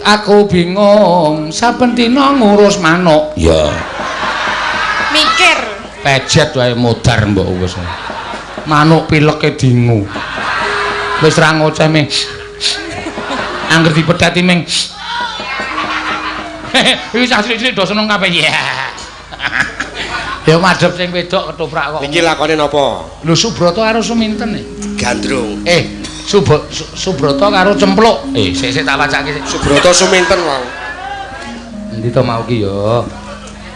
Aku bingung, saben dina ngurus manuk. Ya. Mikir. Pejet wae modar mbok wis. Manuk pileke dingu. Wis ra ngoceh ming. Angger dipedhati ming. Iki cah cilik-cilik do seneng kabeh. Ya. Ya madhep sing wedok ketoprak kok. Niki lakone napa? Lho Subrata karo Suminten e. Gandrung. Subrata karo Cempluk. Sik sik tak wacake sik. Subrata Suminten wau. Endi to mau ki ya?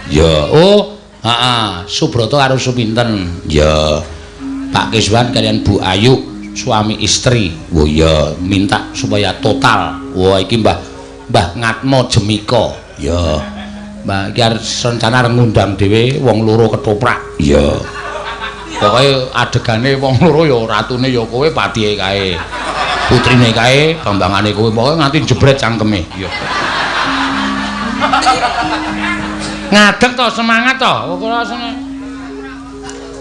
Ya. Oh, heeh, Subrata karo Suminten. Ya. Pak Kiswan kalian Bu Ayu suami istri. Oh iya, minta supaya total. Wah, iki Mbah Mbah Ngatmo Jemika. Ya. Mbah iki arep rencana arep ngundang dhewe wong loro ketoprak. Iya. Pokoke adegane wong loro ya ratune ya kowe, patihe kae. Putrine kae, bambangane kowe, pokoke nganti jebret cangkeme. Iya. Ngadeg to semangat to. Ora seneng.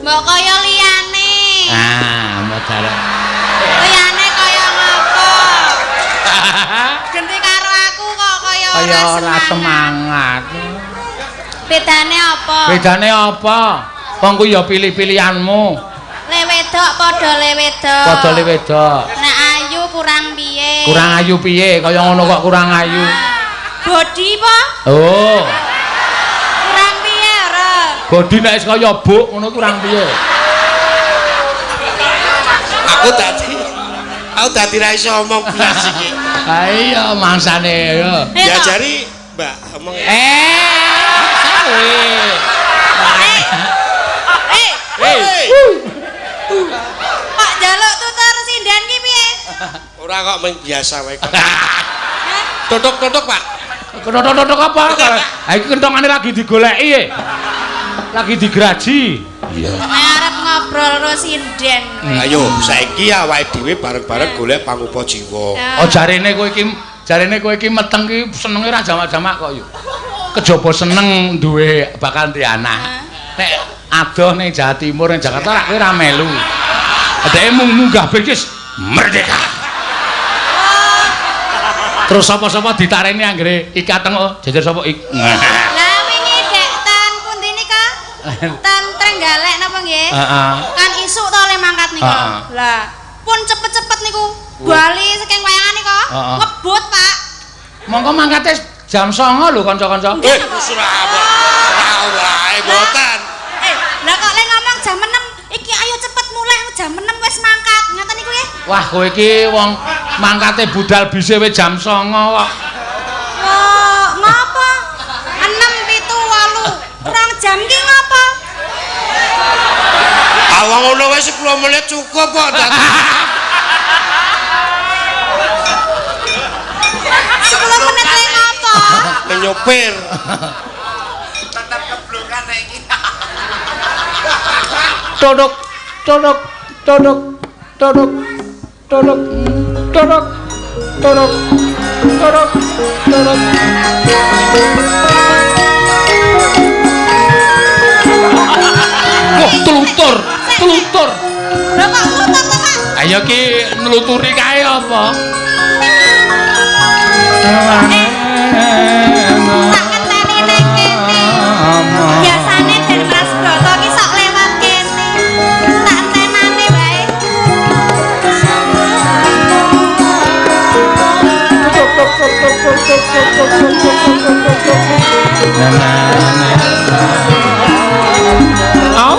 Mbok kaya liyane. Ah, modal. Liyane kaya ngopo? Genti karo aku kok kaya Kaya ora semangat. Bedane apa? Bedane apa? Wong kuwi ya pilih-pilihanmu. Le wedok padha le wedok. Padha le wedok. Nek ayu kurang piye? Kurang ayu piye? Kaya ngono kok kurang ayu. Body po? Oh. Kurang piye ora? Body nek wis kaya buk ngono kurang piye? Aku dadi ra iso omong blas iki. Ha iya mangsane ya. Diajari Mbak omong. Kok njaluk tutur sinden ki piye? Ora kok mung biasa wae kok. Tutuk-tutuk, Pak. Tutuk-tutuk apa? Ha iki kentongane lagi digoleki e. Lagi digraji. Iya. Nek arep ngobrol karo sinden. Ayo saiki awake dhewe bareng-bareng golek pangupa jiwa. Oh jarene kowe iki meteng ki senenge ra jamak-jamak kok yo. Kejaba seneng duwe bakal duwe anak. Nek adoh ning Jawa Timur ning Jakarta rak kowe ra melu. Dheke mung munggah bis merdeka. Terus sapa-sapa ditareni anggere ikateng oh jejer sapa ik. Lah wingi dek tan pundi nika? Tan Trenggalek napa nggih? Heeh. Kan isuk to le mangkat nika. Lah pun cepet-cepet niku bali saking wayangan nika. Ngebut, Pak. Mongko mangkate jam 09.00 lho kanca-kanca. Ora wae mboten. Lah kok le ngomong jam 6 iki ayo cepet mulai jam 6 wis mangkat. Ngoten niku nggih? Wah, kowe iki wong mangkate budal bise wis jam 09.00 kok. Wah, ngapa? 6 7 8 rong jam ki ngapa? Ah wong ngono wis 10 menit cukup kok. 10 menit le ngapa? Nyopir. Tetap keblokan nek iki. Todok, todok, todok, todok, todok, todok, todok, todok, todok. Wah, telutur, telutur. Lho kok nlutur to, Pak? Ayo ki nluturi kae apa? Tak ngenteni ning kene. Biasane Den Mas Broto ki sok lewat kene. Tak entenane wae. Au.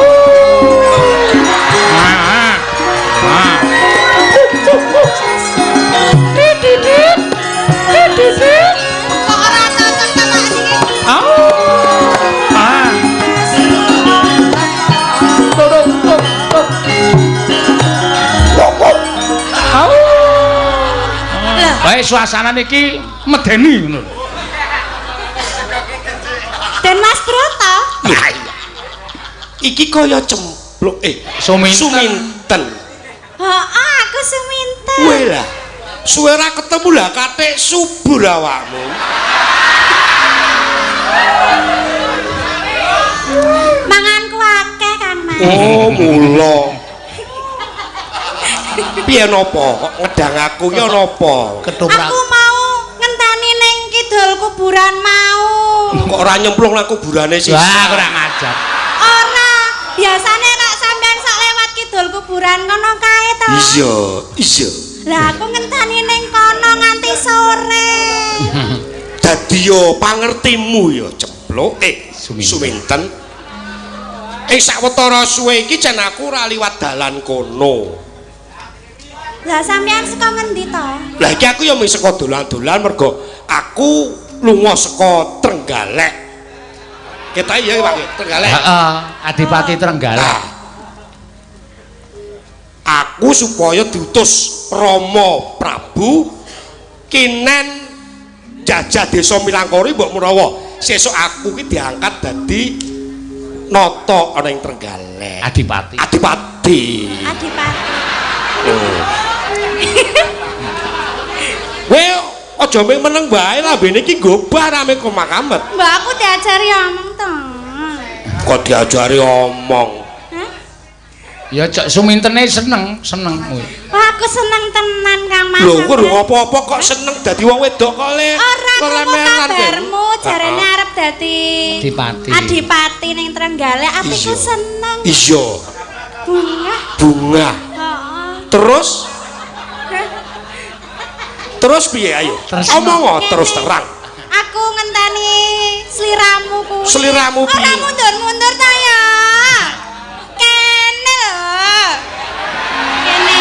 Kok ora cocok ta Pak niki? Au. Ah. Tok tok tok. Au. Baik suasana niki medeni ngono lho. Den Mas Broto. Iki kaya cempluk Suminten. Suminten. Heeh, aku Suminten. Kowe lah. Suwe ra ketemu lah katik subur awakmu. Manganku akeh Kang Mas. Oh, mula. Piye napa kok ngedang aku ki napa? Ketoprak. Aku mau ngenteni ning Kok ora nyemplung nang kuburane sih? Wah, kurang ajar. Ora, biasane rak sampean sok lewat kidul kuburan kono kae to. Iya, iya. Lah aku ngenteni ning kono nganti sore. Dadi yo pangertimu yo Ceplok Suminten. Suminten. Ing sawetara suwe iki jan aku ora liwat dalan kono. Lah sampean saka ngendi to? Lah iki aku ya mung saka dolan-dolan mergo aku lunga saka Trenggalek. Kita iya Pak, Trenggalek. Heeh, Adipati Trenggalek. Nah, aku supaya diutus Rama Prabu kinen jajah desa Milangkori mbok menawa sesuk aku ki diangkat dadi nata ana ing Trenggalek. Adipati. Adipati. Adipati. Oh. Kowe aja mung meneng wae lambene iki gobah rame komakamet. Mbak aku diajari omong to. Kok diajari omong. Hah? Ya cok Sumintene seneng, seneng kuwi. Wah, aku seneng tenan Kang Mas. Lho, kowe lho apa-apa kok seneng dadi wong wedok kok le. Ora krungu lemenan kowe. kabarmu jarene arep dadi Adipati. Adipati ning Trenggalek, atiku Iya. seneng. Iya, Bunga. bunga. Heeh. Terus terus piye ayo? Tresno. Omong terus terang. Aku ngenteni sliramu kuwi. Sliramu piye? Ora mundur-mundur ta ya. Kene lho. Kene.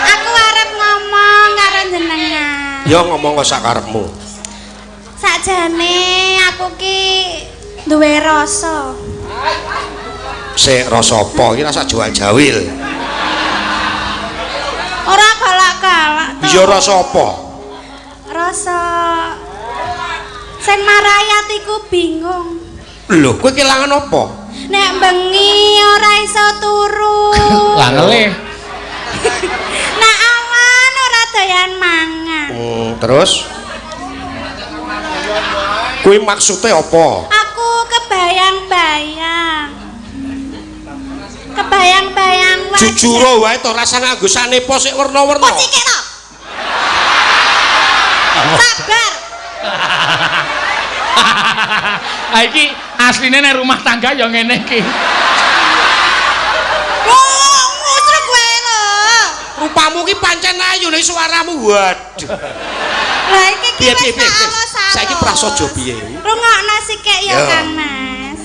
Aku arep ngomong karo jenengan. Ya ngomong kok sak karepmu. Sakjane aku ki duwe rasa. Sik rasa apa iki rasa jual-jawil. Ora galak-galak to. Iya rasa apa? Rasa sing marai atiku bingung. Lho, kowe kelangan apa? Nek bengi ora iso turu. Lah ngelih. Nek awan ora doyan mangan. Terus kuwi maksude apa? Aku kebayang-bayang. Kebayang-bayang wajah. Jujur wae to rasa nganggo sanepa sik werna-werna. Kok sikik to? Sabar. Ah iki asline nek rumah tangga ya ngene iki. Lho, ngusruk wae lho. Rupamu ki pancen ayu nek suaramu waduh. Lah iki ki Piye wis piye piye. tak alus-alus. Saiki prasaja piye? Rungokno sikik ya Ya. Kang Mas.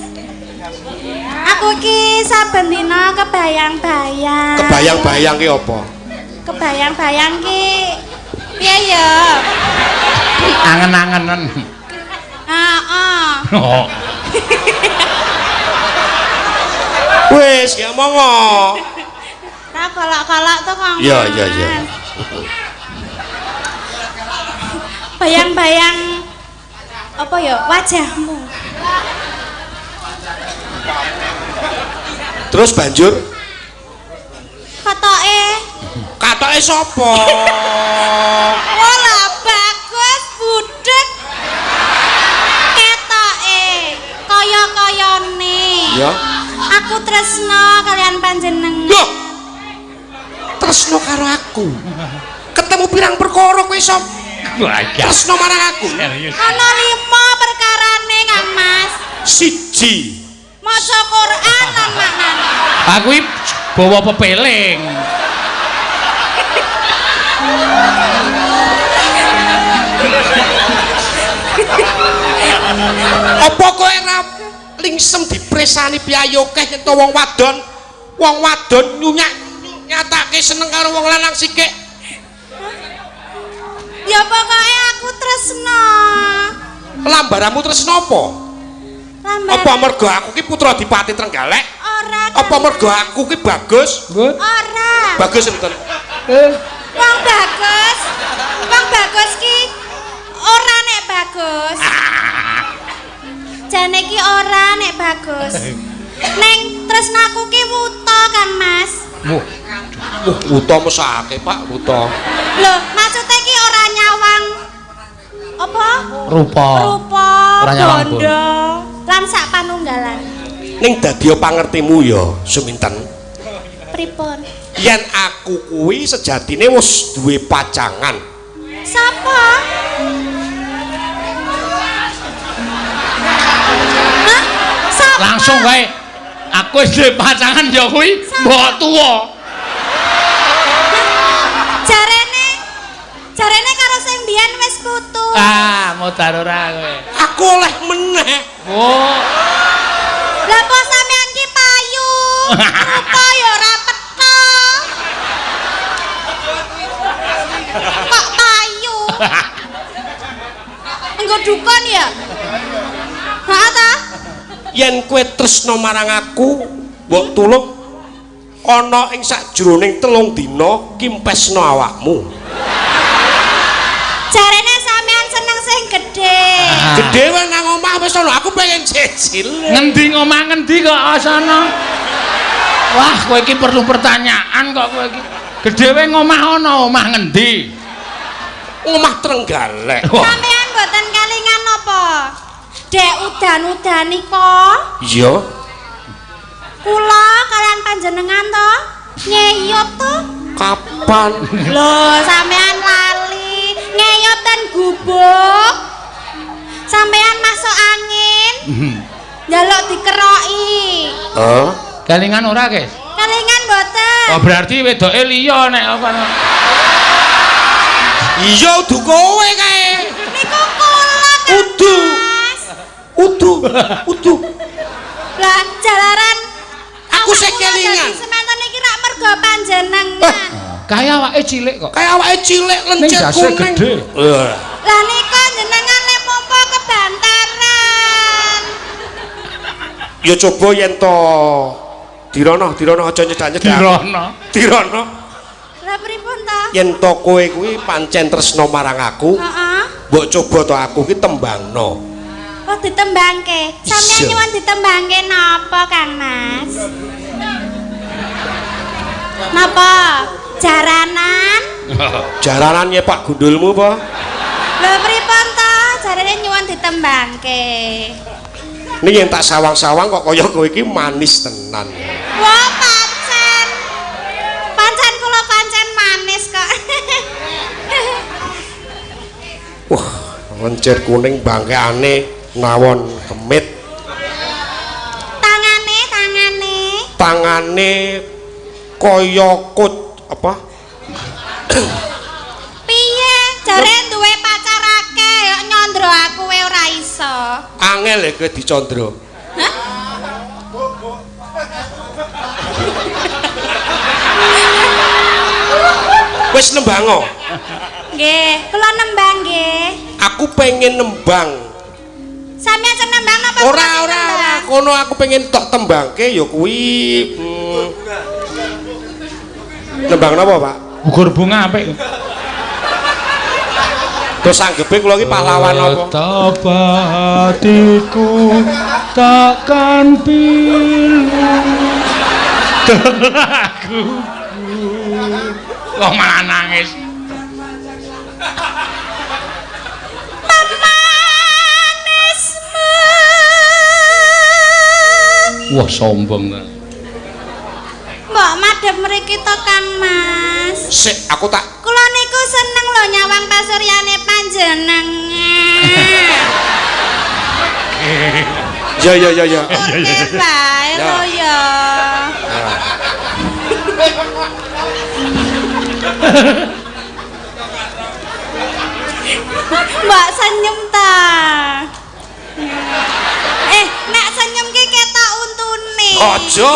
Aku ki saben dina kebayang-bayang. Kebayang-bayang ki apa? Kebayang-bayang ki piye ya? Angen-angenen. Heeh. Oh. Wis, ya omong. Tak kolak-kolak to Kang. Iya, iya, iya. Mas. Bayang-bayang apa ya wajahmu. Terus banjur Katoke katoke sapa? Wala bagus budhek. Ketoke kaya-kayane. Ya. Aku tresno kalian panjenengan. Loh. Tresno karo aku. Ketemu pirang perkara kowe iso Wah, iya. tresno marang aku. Serius. Ana lima perkarane Kang Mas. Siji. Maca Quran lan maknane. Aku iki bawa pepeling. Apa kowe ora lingsem dipresani piyayi akeh yen to wong wadon? Wong wadon nyunyak nyatake seneng karo wong lanang sikik. Ya pokoke aku tresno. Lambaramu tresno apa? Lambar. Apa mergo aku ki putra Adipati Trenggalek? Ora. Apa mergo aku ki bagus? Ora. Bagus mboten? Wong bagus. Wong bagus ki ora nek bagus. Jane ki ora nek bagus. Neng tresnaku ki wuta kan Mas. Wah, Wah, wuta mesake, Pak, wuta. Lho, maksudnya ki ora nyawang apa? rupa. Rupa, Ora nyawang bondo, lan sak panunggalan. Ning dadi pangertimu ya, Suminten. Pripun? Yen aku kuwi sejatine wis duwe pacangan. Sapa? Langsung wae. Aku wis duwe pasangan ya kuwi mbok tuwa. Jarene jarene karo sing mbiyen wis putus. Ah, modar ora kowe. Aku oleh meneh. Oh. Lah kok sampean ki payu? Rupa ya ora petha. Kok payu? Engko dukun ya? Heeh ta? Yen kowe tresna marang aku, mbok tulung ana ing sakjroning 3 dina kimpesno awakmu. Jarene sampean seneng sing gedhe. Gedhe wae nang omah wis ana, aku pengen cecil. Ngendi ngomah ngendi kok asana? Wah, kowe iki perlu pertanyaan kok kowe iki. Gedhe wae ngomah ana, omah ngendi? Omah Trenggalek. Sampean mboten kalingan napa? Dek udan-udan nika Iya. kula kalian panjenengan to ngeyop to? Kapan? Lho, sampean lali. Ngeyop ten gubuk. Sampean masuk angin. Njaluk dikeroki. Hah? Kalingan ora, Kes? Kalingan mboten. Oh, berarti wedoke liya nek apa. Iya udu kowe kae. Niku kula kan. Udu. Mas. Udu, udu. Lah jalaran Aku sik awak kula kelingan. dadi Semanten iki rak mergo panjenengan. Kaya awake cilik kok. Kayak awake cilik Ning lencir jase kuning. gedhe. Lah nika jenengan lek mompo kebantaran. Ya coba yen to Dirono, dirono aja nyedak-nyedak. Dirono. Dirono. Lah pripun ta? Yen to kowe kuwi pancen tresna marang aku, Heeh. mbok coba to aku ki tembangno. Oh ditembangke. Sampeyan Iya. nyuwun ditembangke napa, Kang Mas? Napa? Jaranan? Jaranan nyepak gundulmu apa? Lho pripun ta? Jarane nyuwun ditembangke. Ning yen tak sawang-sawang kok kaya kowe iki manis tenan. Wah, pancen. Pancen kula pancen manis kok. Wah, lencir kuning bangkeane nawon kemit, Tangane, tangane. tangane kaya kut apa? Piye? Jare duwe pacar akeh, kok nyandra aku wae ora iso. Angel ya kowe dicandra. Hah? Wis nembango. Nggih, kula nembang nggih. Aku pengen nembang. Sampeyan sing nembang napa? Ora kula sing ora ora nembang? kono aku pengen tok tembangke ya kuwi nembang napa, Pak? Gugur bunga apik. Terus anggepe kula iki pahlawan apa? Betapa hatiku takkan pilu teragu. Kok malah nangis. Pemanismu. Wah, sombong ta. Mbok madhep mriki to, Kang Mas. Sik, aku tak Kula niku seneng lho nyawang pasuryane panjenengan. Ya ya ya ya. Oke, bae lho ya. Mbak senyum ta. Nek senyum ki ketok untune. Aja.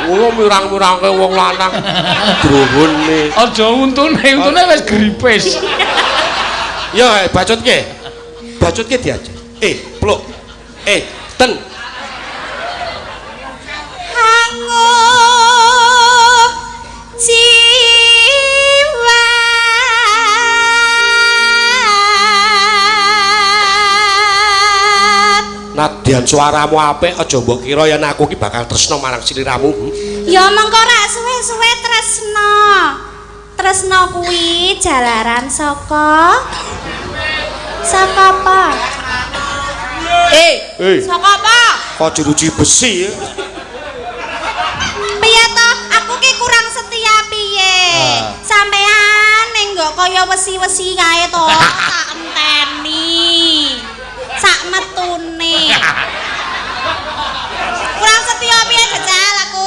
Wong mirang-mirangke wong lanang druhune. Aja untune, untune wis gripis. Ya, bacotke. Bacotke diajar. Pluk. Ten. Hanguh jiwa. Nadyan suaramu apik aja mbok kira yen aku ki bakal tresna marang sliramu. Ya mengko rak suwe-suwe tresna. Tresna kuwi jalaran saka saka apa? Saka apa? Kok jeruji besi ya? Piye to? Aku ki kurang setia piye? Sampean ning nggo kaya wesi-wesi kae to, tak enteni. Sak metune. Kurang setya piye jajal aku?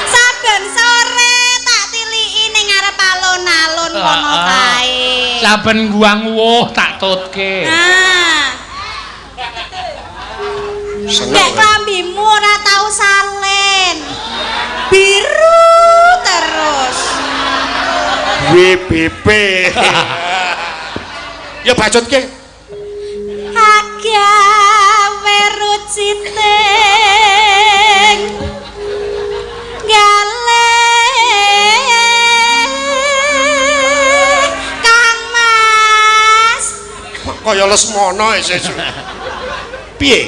Saben sore tak tiliki ning ngarep alun-alun kono kae. Saben guang wuh tak tutke. Nah, Seneng. nek klambimu ora tau salen. Biru terus. WBP. Ya bacotke. Agawe ruciting gale Kang Mas. Kaya Lesmana isih. Piye?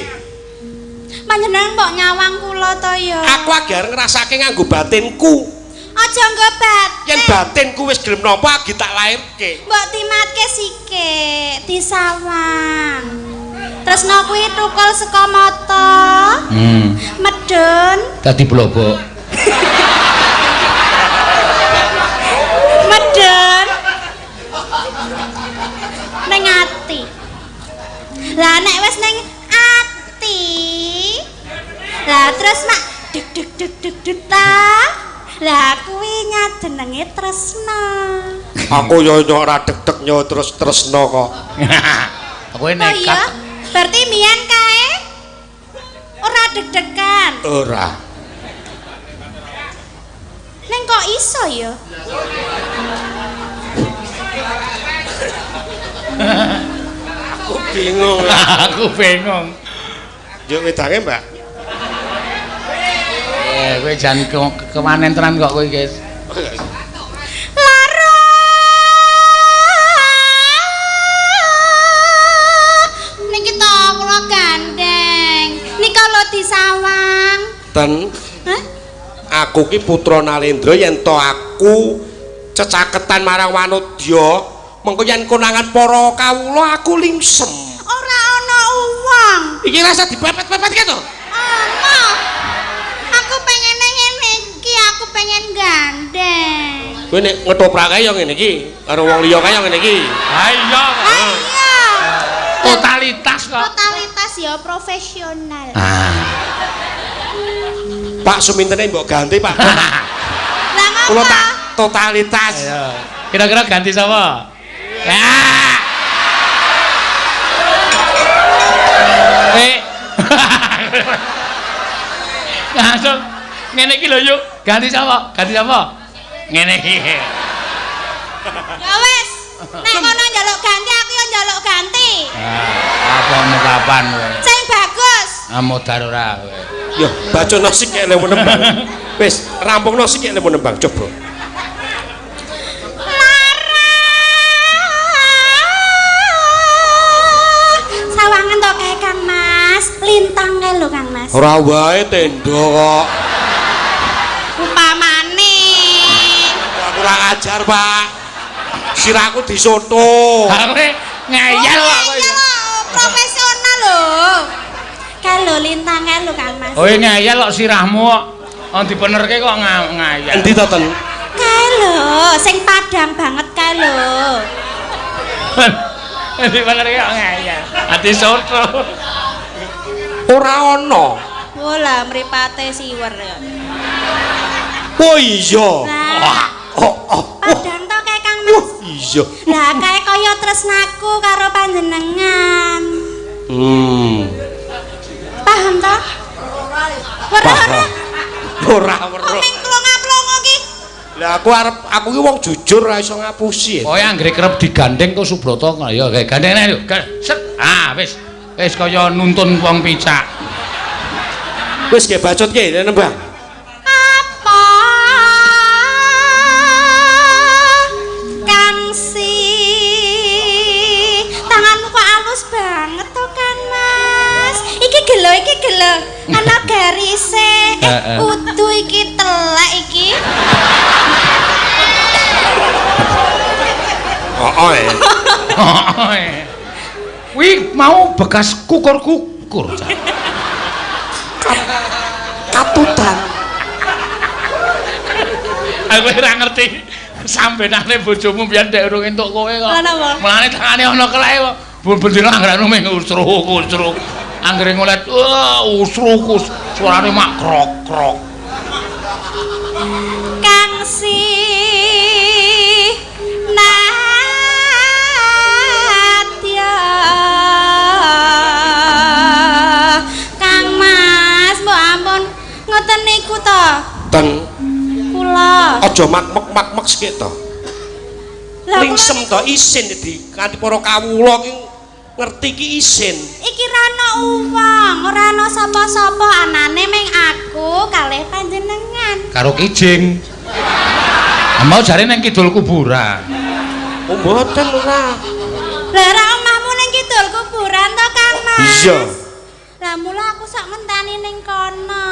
Panjenengan mbok nyawang kula to ya. Aku agar ngrasake nganggo batinku. Aja nggo batin. Yen batinku wis gelem nampa agi tak lairke. Mbok timatke sikik disawang. Tresna kuwi tukul saka mata. Medun, Dadi blobok. Medun. Ning ati. Lah nek wis ning ati. Lah terus mak deg deg deg deg deg ta. Lah kuwi nyajenenge tresna. Aku yo yo ora deg-deg yo terus tresna kok. Kowe Oh nekat. iya, berarti mbiyen kae ora deg-degan. Ora. Ning kok iso ya? Aku bingung. Aku bingung. Yo wedange, Mbak. Kowe jan kemanen tenan kok kowe, Guys. Lara. Niki to kula gandeng. Nika lho disawang. Ten, Hah? aku ki putra Nalendra yen to aku cecaketan marang Wanodya, mengko yen konangan para kawula aku lingsem. Ora ana uwong. Iki rasa dipepet-pepet ki to. Ana. Aku pengen ngene iki, aku pengen gandeng. Kowe nek ngetoprak kae ya ngene iki, karo wong liya kae ya ngene iki. Ha iya. Ah iya. Totalitas kok. Totalitas ya profesional. Ah. Pak sumintene mbok ganti, Pak. Lah Kula ngopo? tak totalitas. Ayo. Kira-kira ganti sapa? Ya. Eh. Langsung ngene iki lho yuk. Ganti sapa? Ganti sapa? Ngene iki. Ya wis. Nek kono njaluk ganti aku ya njaluk ganti. Ah, apa mau kapan kowe? Sing bagus. Ah modar ora kowe. Yo, bacana sik lemu nembang. Wis, rampungno sik lemu nembang coba. Lara. Sawangan to kae Kang Mas, lintang kae lho Kang Mas. Ora wae tenda kok. Upamane. Wah, kurang ajar, Pak. Sirahku disoto. Ah, kowe ngeyel kok kowe. Ngeyel kok, profesional lho. Kae lho lintang kae lho Kang Mas. Kowe ngeyel kok sirahmu kok. Oh dibenerke kok ngeyel. Endi to, Ten? Kae lho, sing padang banget kae lho. Dibenerke kok ngeyel. Ati soto. Ora ana. Wolah mripate siwer ya. Oh iya. Lah, Oh, oh. padang to kae Kang Wah, Mas. iya. Lah kae kaya tresnaku karo panjenengan. Paham to? Ora ora. Ora Kok weruh. ming plonga-plongo ki? Lah aku arep aku ki wong jujur ora iso ngapusi. Pokoke anggere kerep digandeng kok Subrata ya gawe gandeng ae lho. Set. Ah wis. Wis kaya nuntun wong picak. Wis ge bacot ge nembang. Apa Kang si tanganmu kok halus banget to Kang Mas. Iki gelo iki gelo. Ana garise. Udu iki telek iki. Heeh. Wih, mau bekas kukur-kukur. Cak. Katutan. Aku ora ngerti. Sambenane bojomu biyen ndek urung entuk kowe kok. Lah napa? Mulane tangane ana keleke kok. Bendina anggrane mung usruk-usruk. Anggere ngolet, wah usruk suarane mak krok-krok. Kang si Nadya. Kang Mas, mbok ampun ngoten niku to. Ten Kula. aja mak-mek-mak-mek sik to. Lah kula Lingsem to isin di kanthi para kawula ki ngerti ki isin. iki ra ana uwong, ora ana sapa-sapa, anane ming aku kalih panjenengan. Karo kijing. Mau jare ning kidul kuburan. Oh mboten ora. Lah ra omahmu ning kidul kuburan to, Kang Mas? Iya. Lah mula aku sok ngenteni ning kono.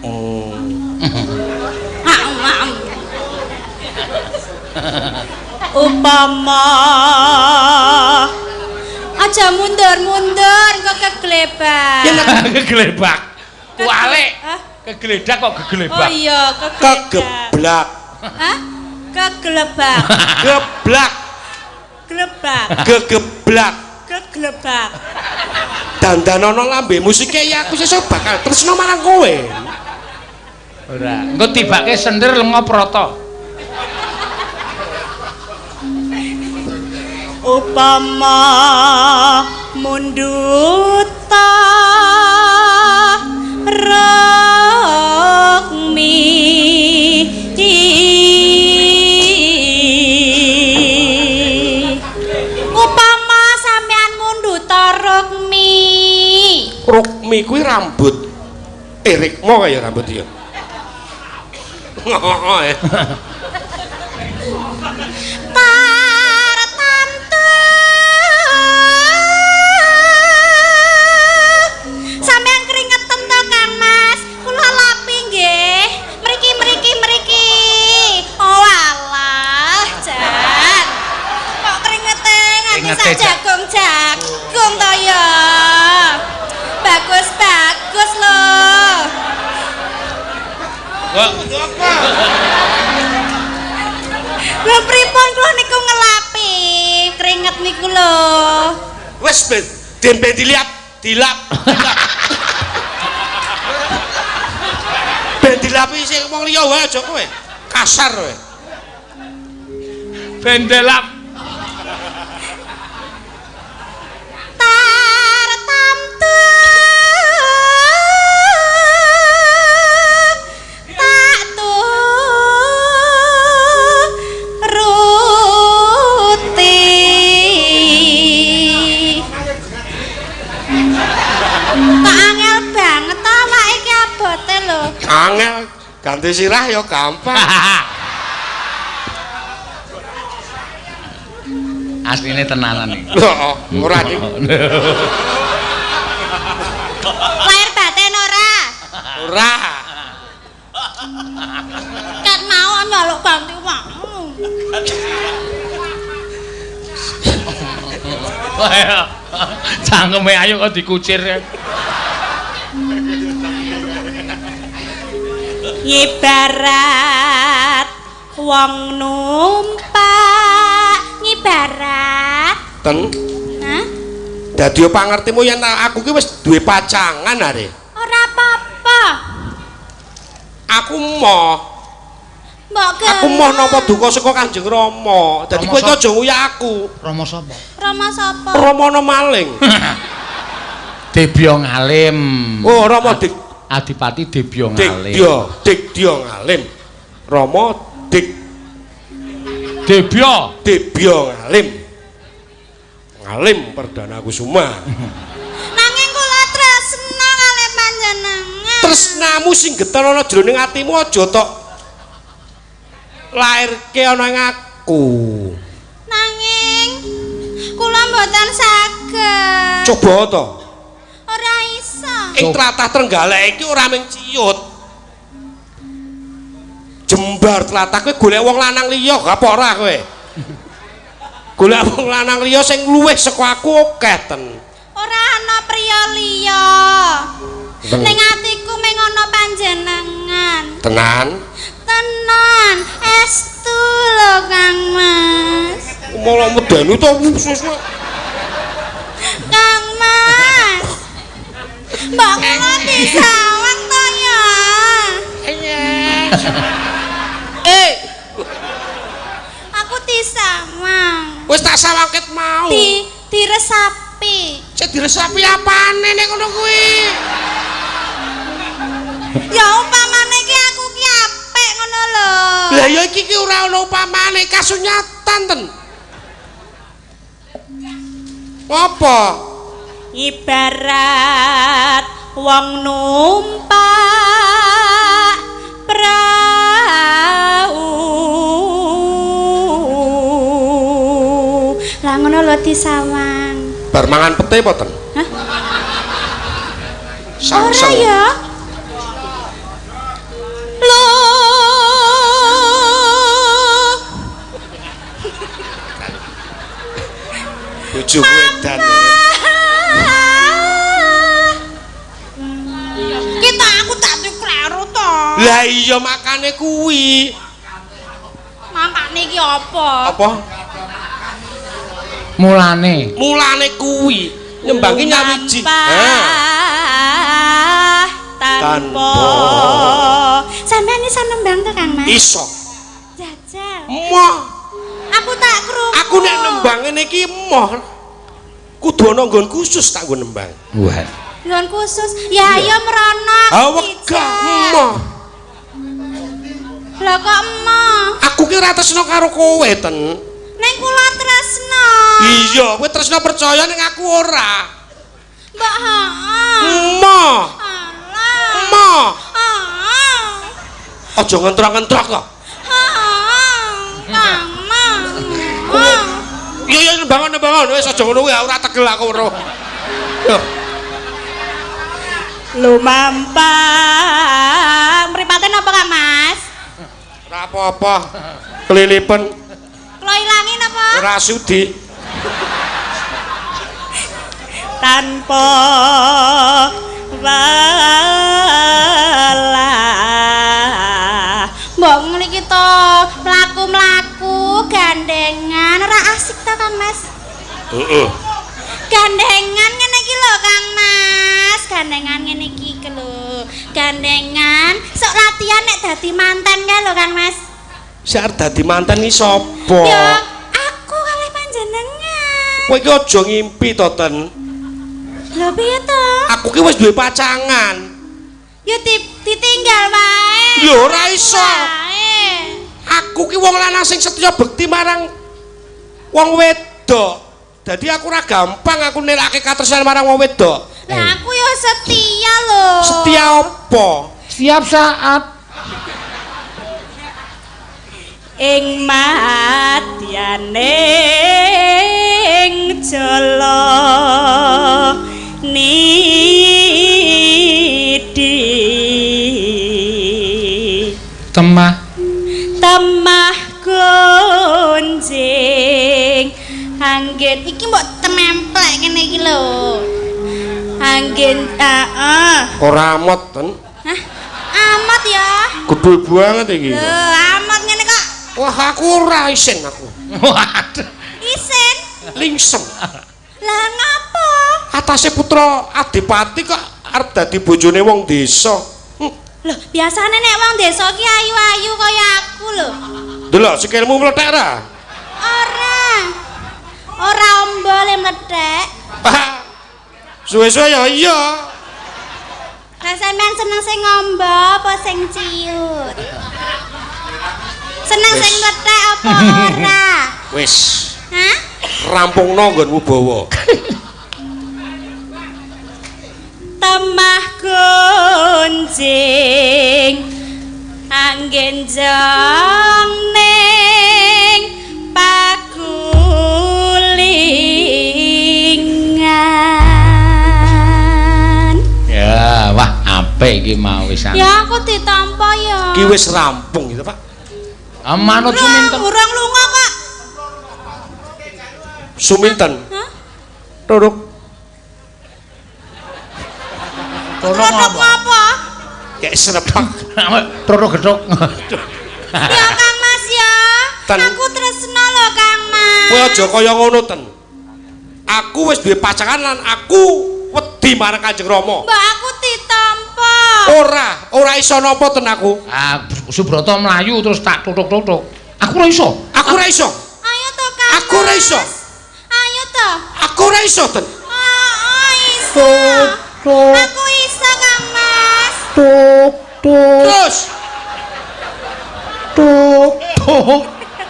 Oh. Maem, maem. Upama aja mundur-mundur kok keglebak. Keglebak. Kualik. Hah? Kegeledak kok Oh keglebak. iya, kegeledak. Kegeblak. Hah? Keglebak. Geblak. Glebak. Gegeblak. Keglebak. Dandanono lambemu sike ya aku sesuk bakal tresno marang kowe. Ora. Engko tibake sendir lenga prata. Upama munduta rukmi upama sampean munduta rukmi. Rukmi kuwi rambut. Rikma kaya rambut ya. Ngono. Tartamtu sampean keringetan to Kang Mas, kula lapi nggih. Mriki mriki mriki. Oh alah jan, kok keringete nganti Keringete, sak Jan. jagung-jagung to ya. Bagus-bagus lho. Kok Lho pripun kula niku ngelapi keringet niku lho. Wis ben ben dilap, dilap. Dilap. Ben dilapi sing wong liya wae aja kowe. Kasar kowe. bendelap. Tartamtu tak turuti. Kok angel banget to awake iki abote lho. Angel ganti sirah ya gampang. Asline tenanan iki. Lho, ora iki. Lahir batin ora? Ora. Ket mau njaluk ganti wau. Cangkeme ayo kok dikucir. Ngibarat wong numpak ngibarat. Ten Hah? dadi pangertimu yen aku ki wis duwe pacangan are. Ora apa-apa. Aku moh. Mbok Aku moh napa duka saka Kanjeng Rama. Dadi Rama kowe iki sapa? aja nguyak aku. Rama sapa? Rama sapa? Ramana maling. Debya Ngalim. Oh, Rama Dik Adipati Debya Ngalim. Dikdya, Dikdya Ngalim. Rama Dik Debya. Debya Ngalim. Ngalim Perdana Kusuma. Nanging kula tresna kalih panjenengan. Tresnamu sing geton ana jroning atimu aja tok lairke ana ing aku. Nanging kula mboten saged. Coba to. Ora iso. Ing tlatah Trenggalek iki ora mung ciut. Jembar tlatah kowe golek wong lanang liya gak apa ora kowe? Golek wong lanang liya sing luwih saka aku akeh ten. Ora ana priya liya. Ning atiku mung ana panjenengan. Tenan. Tenan, estu. Malah medeni to suwe-suwe. Kang Mas. Mbak kula disawang to ya. Eh, Aku disawang. Wis tak sawang ket mau. Diresapi. Sik diresapi apane nek ngono kuwi? Ya upamane ki aku ki apik ngono lho. Lah ya iki ki ora ana upamane, kasunyatan ten. Apa? Ibarat wong numpak prau. Lah ngono lho disawang. Bar mangan pete apa ten? Hah? Sangseng. Ora ya. Lho. Bojoku edan. Kita aku tak dikleru to. Lah iya makane kuwi. Makane iki apa? Apa? Mulane. Mulane kuwi nyembang ki nyawiji. Lumampah tanpa. Sampeyan iso nembang to, Kang Mas? Iso. Jajal. Moh. Aku tak krungu. Aku nek nembang ngene iki moh. Kudu ana nggon khusus tak nggo nembang. Wah. Nggon khusus. Ya ayo mrono. Ah wegah moh. Lah kok emoh? Aku ki ora tresno karo kowe ten. Ning kula tresno. Iya, kowe tresno percaya ning aku ora. Mbak heeh. Emoh. Alah. Emoh. Heeh. Aja ngentrok-ngentrok kok. Heeh. Kang Mas. Iya iya bangun bangun wis aja ngono kuwi ora tegel aku weruh. Yo. Lumampah. Mripate napa Kang Mas? Ora apa-apa. Kelilipen Kula ilangi napa? ora sudi. Tanpa welah. Mbok ngene iki to, mlaku-mlaku gandengan ora asik to Kang Mas? Heeh. Gandengan ngene iki lho Kang Mas, gandengan ngene iki lho. Gandengan sok latihan nek dadi manten kae lho Kang Mas. Sing arep dadi manten iki sapa? Ya aku kalih panjenengan. Kowe iki aja ngimpi to, Ten. Lho piye to? Aku ki wis duwe pacangan. Ya ditinggal wae. Ya ora iso. Wae. Aku ki wong lanang sing setya bekti marang wong wedok. Dadi aku ora gampang aku nelake katresnan marang wong wedok. Lah aku ya setia lho. Setia apa? Setiap saat. Ing madyaning jala nidi Temah. Temah gonjing anggen iki mbok tememplek kene iki lho. Anggen heeh. Ora amot, Ten. Hah? Amot ya. Gedhe banget iki. Lho, amot ngene kok. Wah, aku ora isin aku. Waduh. Isin. Lingsem. Lah ngapa? Atase putra adipati kok arep dadi bojone wong desa. Loh, biasane nek wong desa ki ayu-ayu kaya aku lho. Delok sikilmu mlethek ra? Ora. Ora ombo le mlethek. Suwe-suwe ya iya. Lah sampean seneng sing ngombo apa sing ciut? Seneng sing mlethek apa ora? Wis, Hah? rampungno nggonmu bawa. Temah gonjing anggen jong ning pagulingan. Ya, wah apik iki mau wis. Ya aku ditampa ya. Ki wis rampung gitu, Pak. Ah, manut Suminten. Urung lunga kok. Suminten. Hah? Turuk. Turuk Turuk apa? Kayak serepak. Turuk gethuk. Ya Kang Mas ya. Ten. Aku tresno lho, Kang Mas. Kowe aja kaya ngono, Ten. Aku wis duwe pasangan lan aku wedi marang Kanjeng Rama. Mbak aku ditampa. Ora, ora iso napa ten aku. Ah, Subroto mlayu terus tak tutuk-tutuk. Aku ora iso. Aku ora iso. Ayo to, Kang. Aku ora iso. Ayo to. Aku ora iso, Ten. Oh, iso. Aku iso, Kang Mas. Tuk tuk Terus tuk tuk.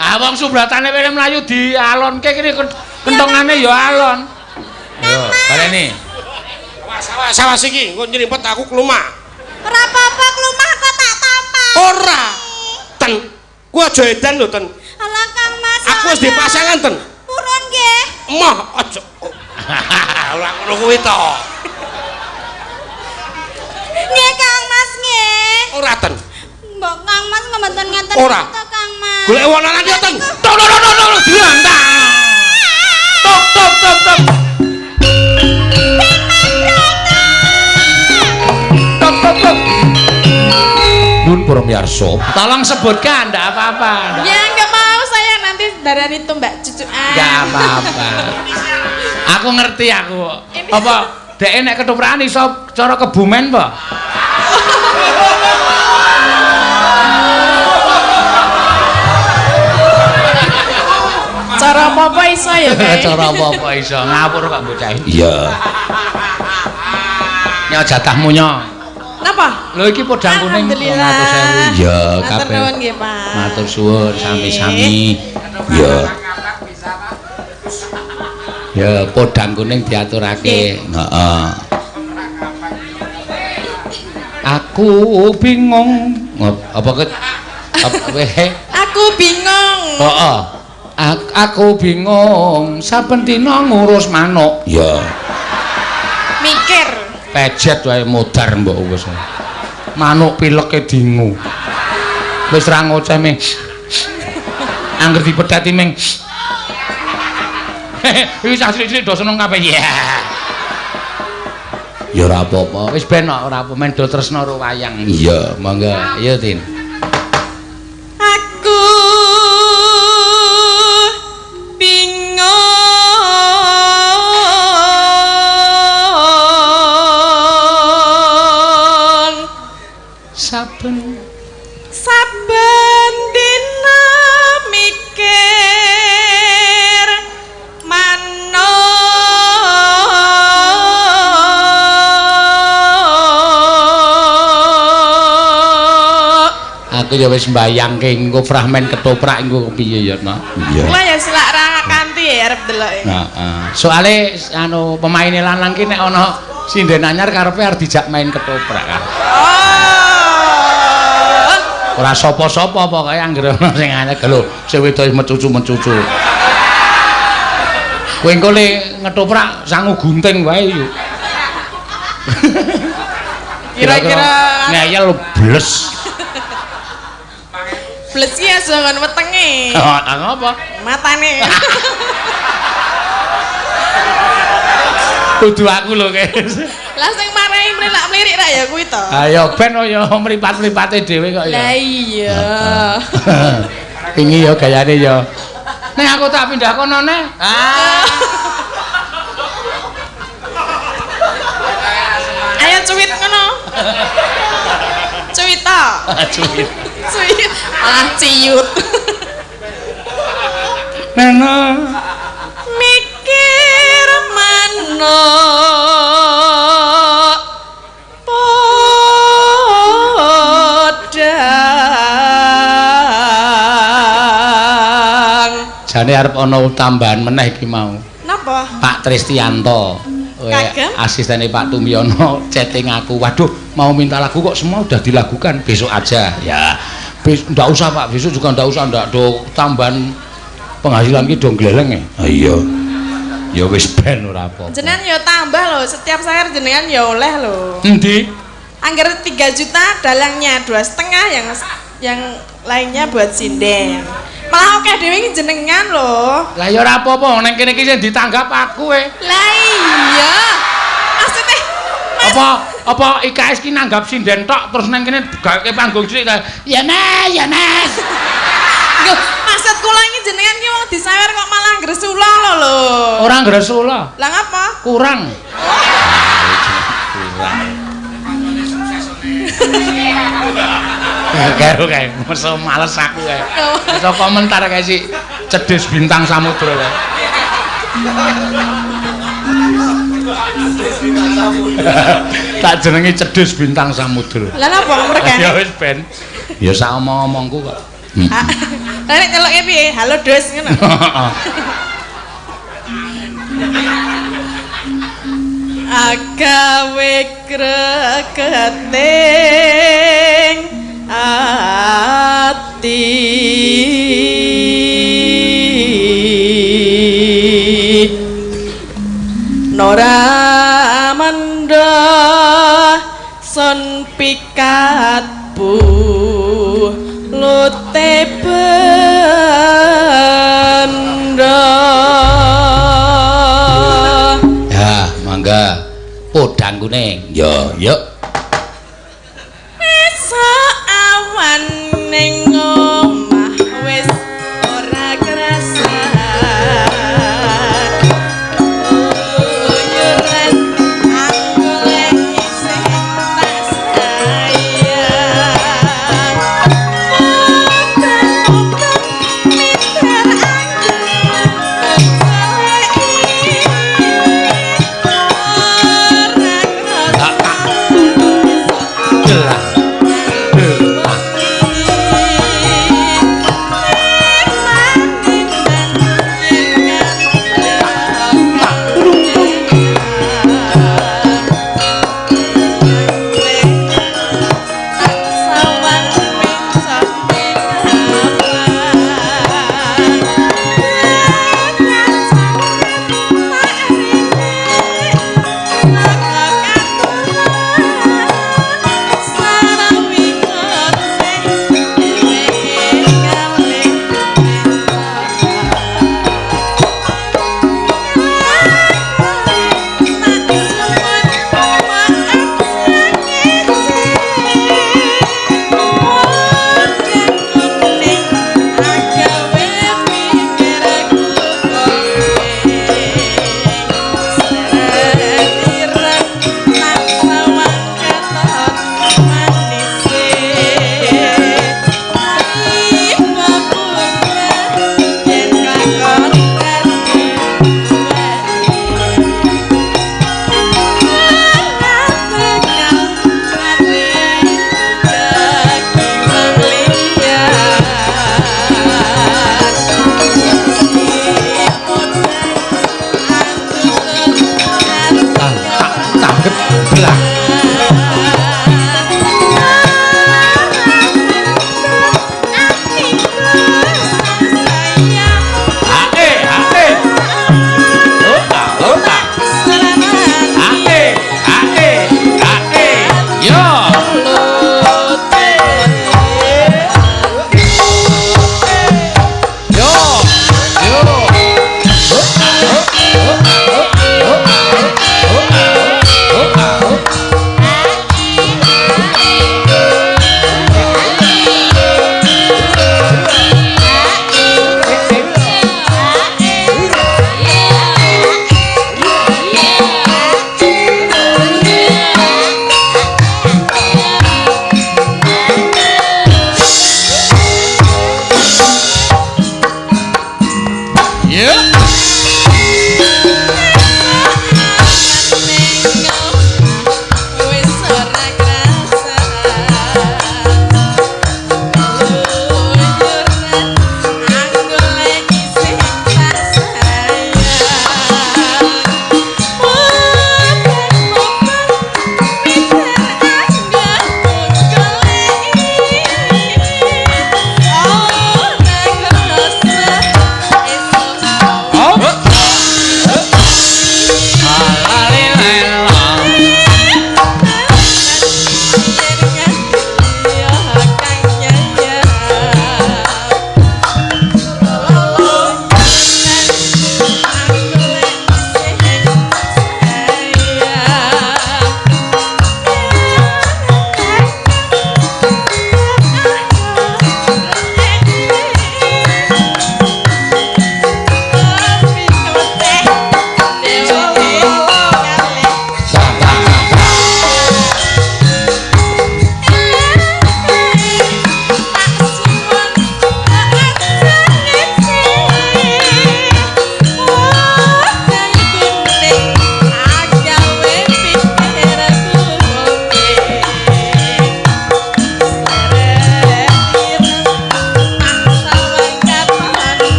Ah, wong Subratane wene mlayu dialonke kene kentongane ya alon. Yo, baleni. Awas, awas, awas iki, engko nyrimpet aku klumah. Ora apa-apa klumah kok tak tampa. Ora. Ten. Ku aja edan lho, Ten. Alah, Kang Mas. Aku wis duwe pasangan, Ten. Purun nggih. Emoh, aja. Ora ngono kuwi to. Nggih, Kang Mas nggih. Ora, Ten. Mbok Kang Mas mboten ngeten Ora. to, Kang Mas. Golek wong lanang ya, Ten. Tuk tuk tuk tuk diantang. Tuk tuk tuk tuk. Tuk tuk tuk. Nun para miyarsa, tolong sebutkan, ndak apa-apa. Ndak Ya nggak mau saya nanti darani tumbak cucukan. Nggak apa-apa. Aku ngerti aku. Ini- Apa dhek nek ketoprakan iso cara Kebumen apa? Cara apa-apa iso ya, Kak? Cara apa-apa iso ngawur kok bocah. Iya. Nyo jatahmu nyo. Napa? Lho iki podang kuning Alhamdulillah. 200.000. Iya, Matur kabeh. nuwun nggih, Pak. Matur suwun sami-sami. Iya. Ya, podang kuning diaturake. Heeh. Aku bingung. Apa ke apa Aku bingung. Heeh. Aku bingung saben dina ngurus manuk. Ya. Mikir. Pejet wae modar mbok wis. Manuk pileke dingu. Wis ra ngoceh ming. Angger dipedhati ming. Iki cah cilik-cilik do seneng kabeh. Ya. Ya ora apa-apa. Wis ben kok ora apa men do tresna karo wayang. Iya, monggo. Iya, Tin. Aku bingung. Saben Saben dina mikir manuk. Aku ya wis mbayangke engko fragmen ketoprak engko piye ya, Nak? Iya. Kula ya selak ra kanthi ya arep delok. Heeh. Soale anu pemaine lanang ki nek ana sinden anyar karepe arep dijak main ketoprak kan. Oh. Ora sapa-sapa pokoke anggere ana sing anyar lho, sing wedok wis mecucu-mecucu. Kowe engko le ngetoprak sangu gunting wae yuk. Kira-kira ngeyel bles. Bles ki aja ngon wetenge. Heeh, apa? Matane. Kudu aku lho, Kes. Lah sing marai mlelak-mlirik ra ya kuwi to. Ayo ben ya mripat-mripate dhewe kok ya. Lah iya. Wingi ya gayane ya. Nek aku tak pindah kono neh. Ah. Ayo cuwit ngono. Cuwit ta. Cuwit. Cuwit. Malah ciut. Nena. Mikir manuk podang. Jane arep ana tambahan meneh iki mau. Napa? Pak Tristianto. Kagem? Asistene Pak Tumyono chatting aku. Waduh, mau minta lagu kok semua udah dilakukan, besok aja. Ya. Ndak usah Pak, besok juga ndak usah, ndak do tambahan penghasilan ki do gleleng ya. Ah, iya. Ya wis ben ora apa-apa. Jenengan ya tambah loh, setiap sayur jenengan ya oleh loh. Endi? Angger 3 juta dalangnya 2,5 yang lainnya buat sinden. Malah oke dhewe iki jenengan loh. Lah ya ora apa-apa, nang kene iki sing ditanggap aku e. Lah iya. Maksudnya Mas, Apa IKS ki nanggap sinden tok terus nang kene gawe panggung cilik ta. Ya Mas, ya Mas. Lho, maksudku Ora ngresula. Lah ngapa? Kurang. Kurang. Karo kae, masa males aku kae. Iso komentar kae si Cedhis Bintang Samudra kae. Tak jenengi Cedhis Bintang Samudra. Lah napa mergane? Ya wis ben. Ya sak omong-omongku kok. Lah nek nyeloke piye? Halo Dus ngono. Agawe gregeting ati nora mendha sun pikat bulute benda. Ya, mangga. Podang kuning. Ya, yuk. Esuk awan ning omah wis ora kerasa. Uyuran aku lek isih tak sayang. Muter-muter miter aku goleki. Ora kerasa. Jelas.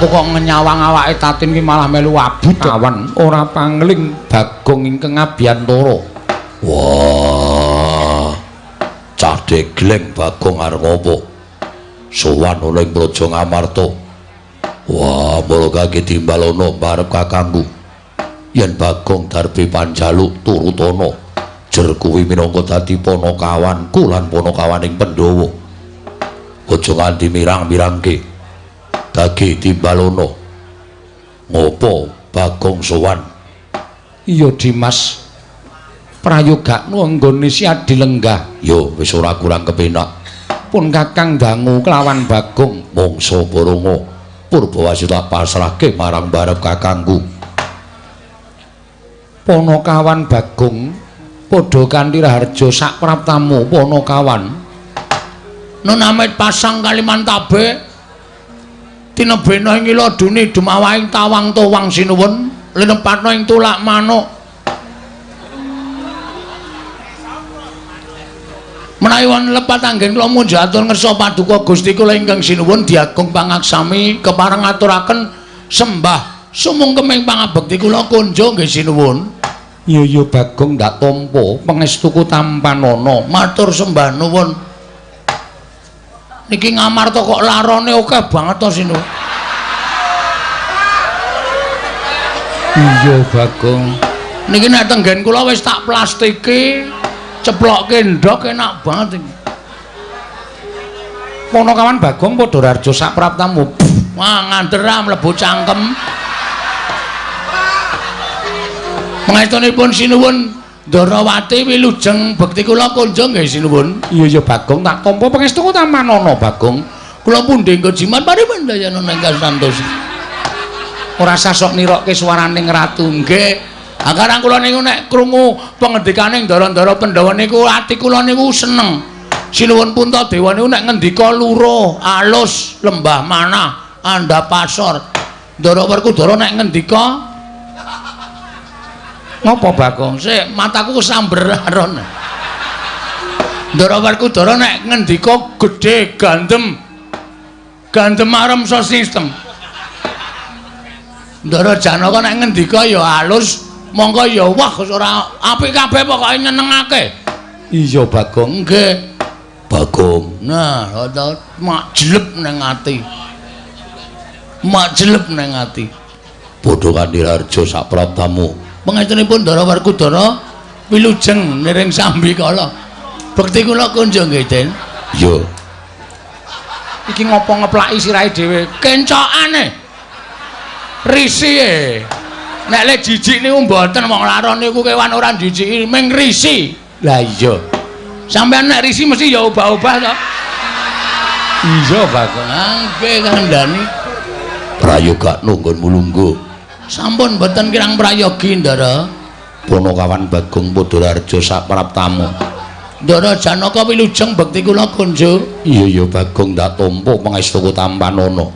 Aku kok ngenyawang awake Tatin ki malah melu abut awan ora pangling Bagong ingkang abiyantara. Wah. Cah degleng Bagong arep apa? Sowan ana ing Praja Ngamarta. Wah, mula kaki timbalono barep kakangku. Yen Bagong darbe panjaluk turutana, jer kuwi minangka dadi panakawanku lan panakawaning Pandhawa. Aja nganti mirang-mirangke. Dagi timbalono. Ngopo Bagong sowan? Iya Dimas. Prayogakno anggone si Adi lenggah. Yo wis ora kurang kepenak. Pun Kakang dangu kelawan Bagong mangsa Baronga. Purbawasi tak pasrahke marang barep kakangku. Panakawan Bagong padha kanthi raharja sak praptamu panakawan. Nun amit pasang Kalimantabe tinebena ing ila duni dumawahing tawang towang sinuwun linepatna ing tulak manuk. Menawi wonten lepat anggen kula munjuk atur ngersa paduka Gusti kula ingkang sinuwun diagung pangaksami kepareng ngaturaken sembah sumungkeming pangabekti kula kunjung nggih sinuwun. Iya iya Bagong ndak tampa pangestuku tampanana matur sembah nuwun. Niki Ngamarta kok larane akeh banget to sinuwun. Iya Bagong. Niki nek tenggen kula wis tak plastiki ceplokke ndhok enak banget iki. Panakawan Bagong padha raharja sak praptamu. Wah ngandera mlebu cangkem. Pangestunipun sinuwun Ndarawati wilujeng bekti kula kunjung nggih sinuwun. Iya iya Bagong tak tampa pangestuku tamanana Bagong. Kula pundhi nggo jimat parimandayana ingkang santos. Ora sasok nirokke swaraning ratu nggih. Akarang kula niku nek krungu pangendikane ndara-ndara Pandhawa niku ati kula niku seneng. Sinuwun Puntadewa niku nek ngendika luruh, alus, lembah manah, andhap pasor. Ndara Werkudara nek ngendika ngopo Bagong? Sik mataku kesamber aron. Ndara Werkudara nek ngendika gedhe gandem. Gandem arem sistem. Ndara Janaka nek ngendika ya alus, monggo ya wah ora apik kabeh pokoke nyenengake. Iya Bagong nggih. Bagong. Nah, mak jelep nang ati. Mak jelep nang ati. Padha kanthi raharja sak praptamu. Pangestunipun Ndara Werkudara wilujeng niring sambikala. Bekti kula kunjung nggih, Den. Iya. Iki ngopo ngeplaki sirahe dhewe? Kencokane. Risi. Nek le jijik niku mboten wong laron niku kewan ora jijiki ming risi. Lah iya. Sampeyan nek risi mesti ya obah-obah to. Iya, Bagong. Nggih kandhani. Prayogakno nggonmu lungguh. Sampun mboten kirang prayogi, Ndara. Panakawan Bagong padha raharja sak praptamu. Ndara Janaka wilujeng bekti kula kunjung. Iya iya Bagong ndak tampa pangestuku tampanana.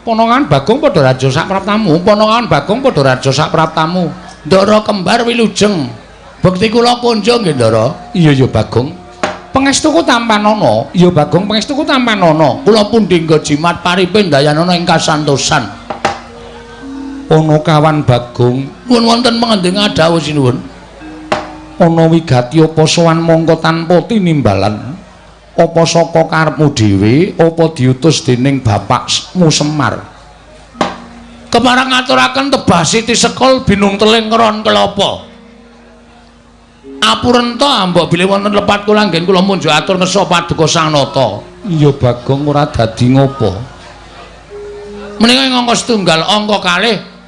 Panakawan Bagong padha raharja sak praptamu. Panakawan Bagong padha raharja sak praptamu. Ndara kembar wilujeng bekti kula kunjung nggih, Ndara. Iya iya Bagong. Pangestuku tampanana. Iya Bagong pangestuku tampanana. Kula pundi nggo jimat paripe ndayanana ing kasantosan. Panakawan Bagong nuwun wonten pangendingan dawuh sinuwun. Ana wigati apa sowan mongko tanpa tinimbalan? Apa saka karepmu dhewe apa diutus dening bapakmu Semar? Kepareng ngaturaken tebah siti sekul binung teling ron kelapa. Apurenta mbok bilih wonten lepat kula anggen kula munjuk atur ngersa paduka Sang Nata. Iya Bagong ora dadi ngopo. Menika ing angka setunggal angka kalih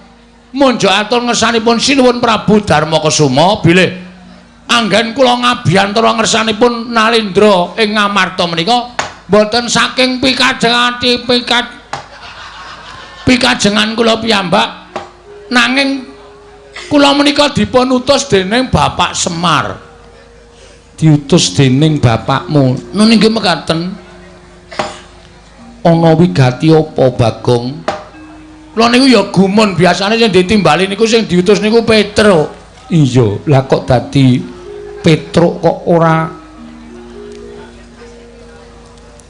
munjuk atur ngersanipun Sinuwun Prabu Darma Kesuma bilih anggen kula ngabiyantara ngersanipun Nalendra ing Ngamarta menika mboten saking pikajengati pikajengan kula piyambak nanging kula menika dipun utus dening Bapak Semar. Diutus dening bapakmu. Nun inggih mekaten. Ana wigati apa Bagong? Kula niku ya gumun biasane sing ditimbali niku sing diutus niku Petruk. Iya, lah kok dadi Petruk kok ora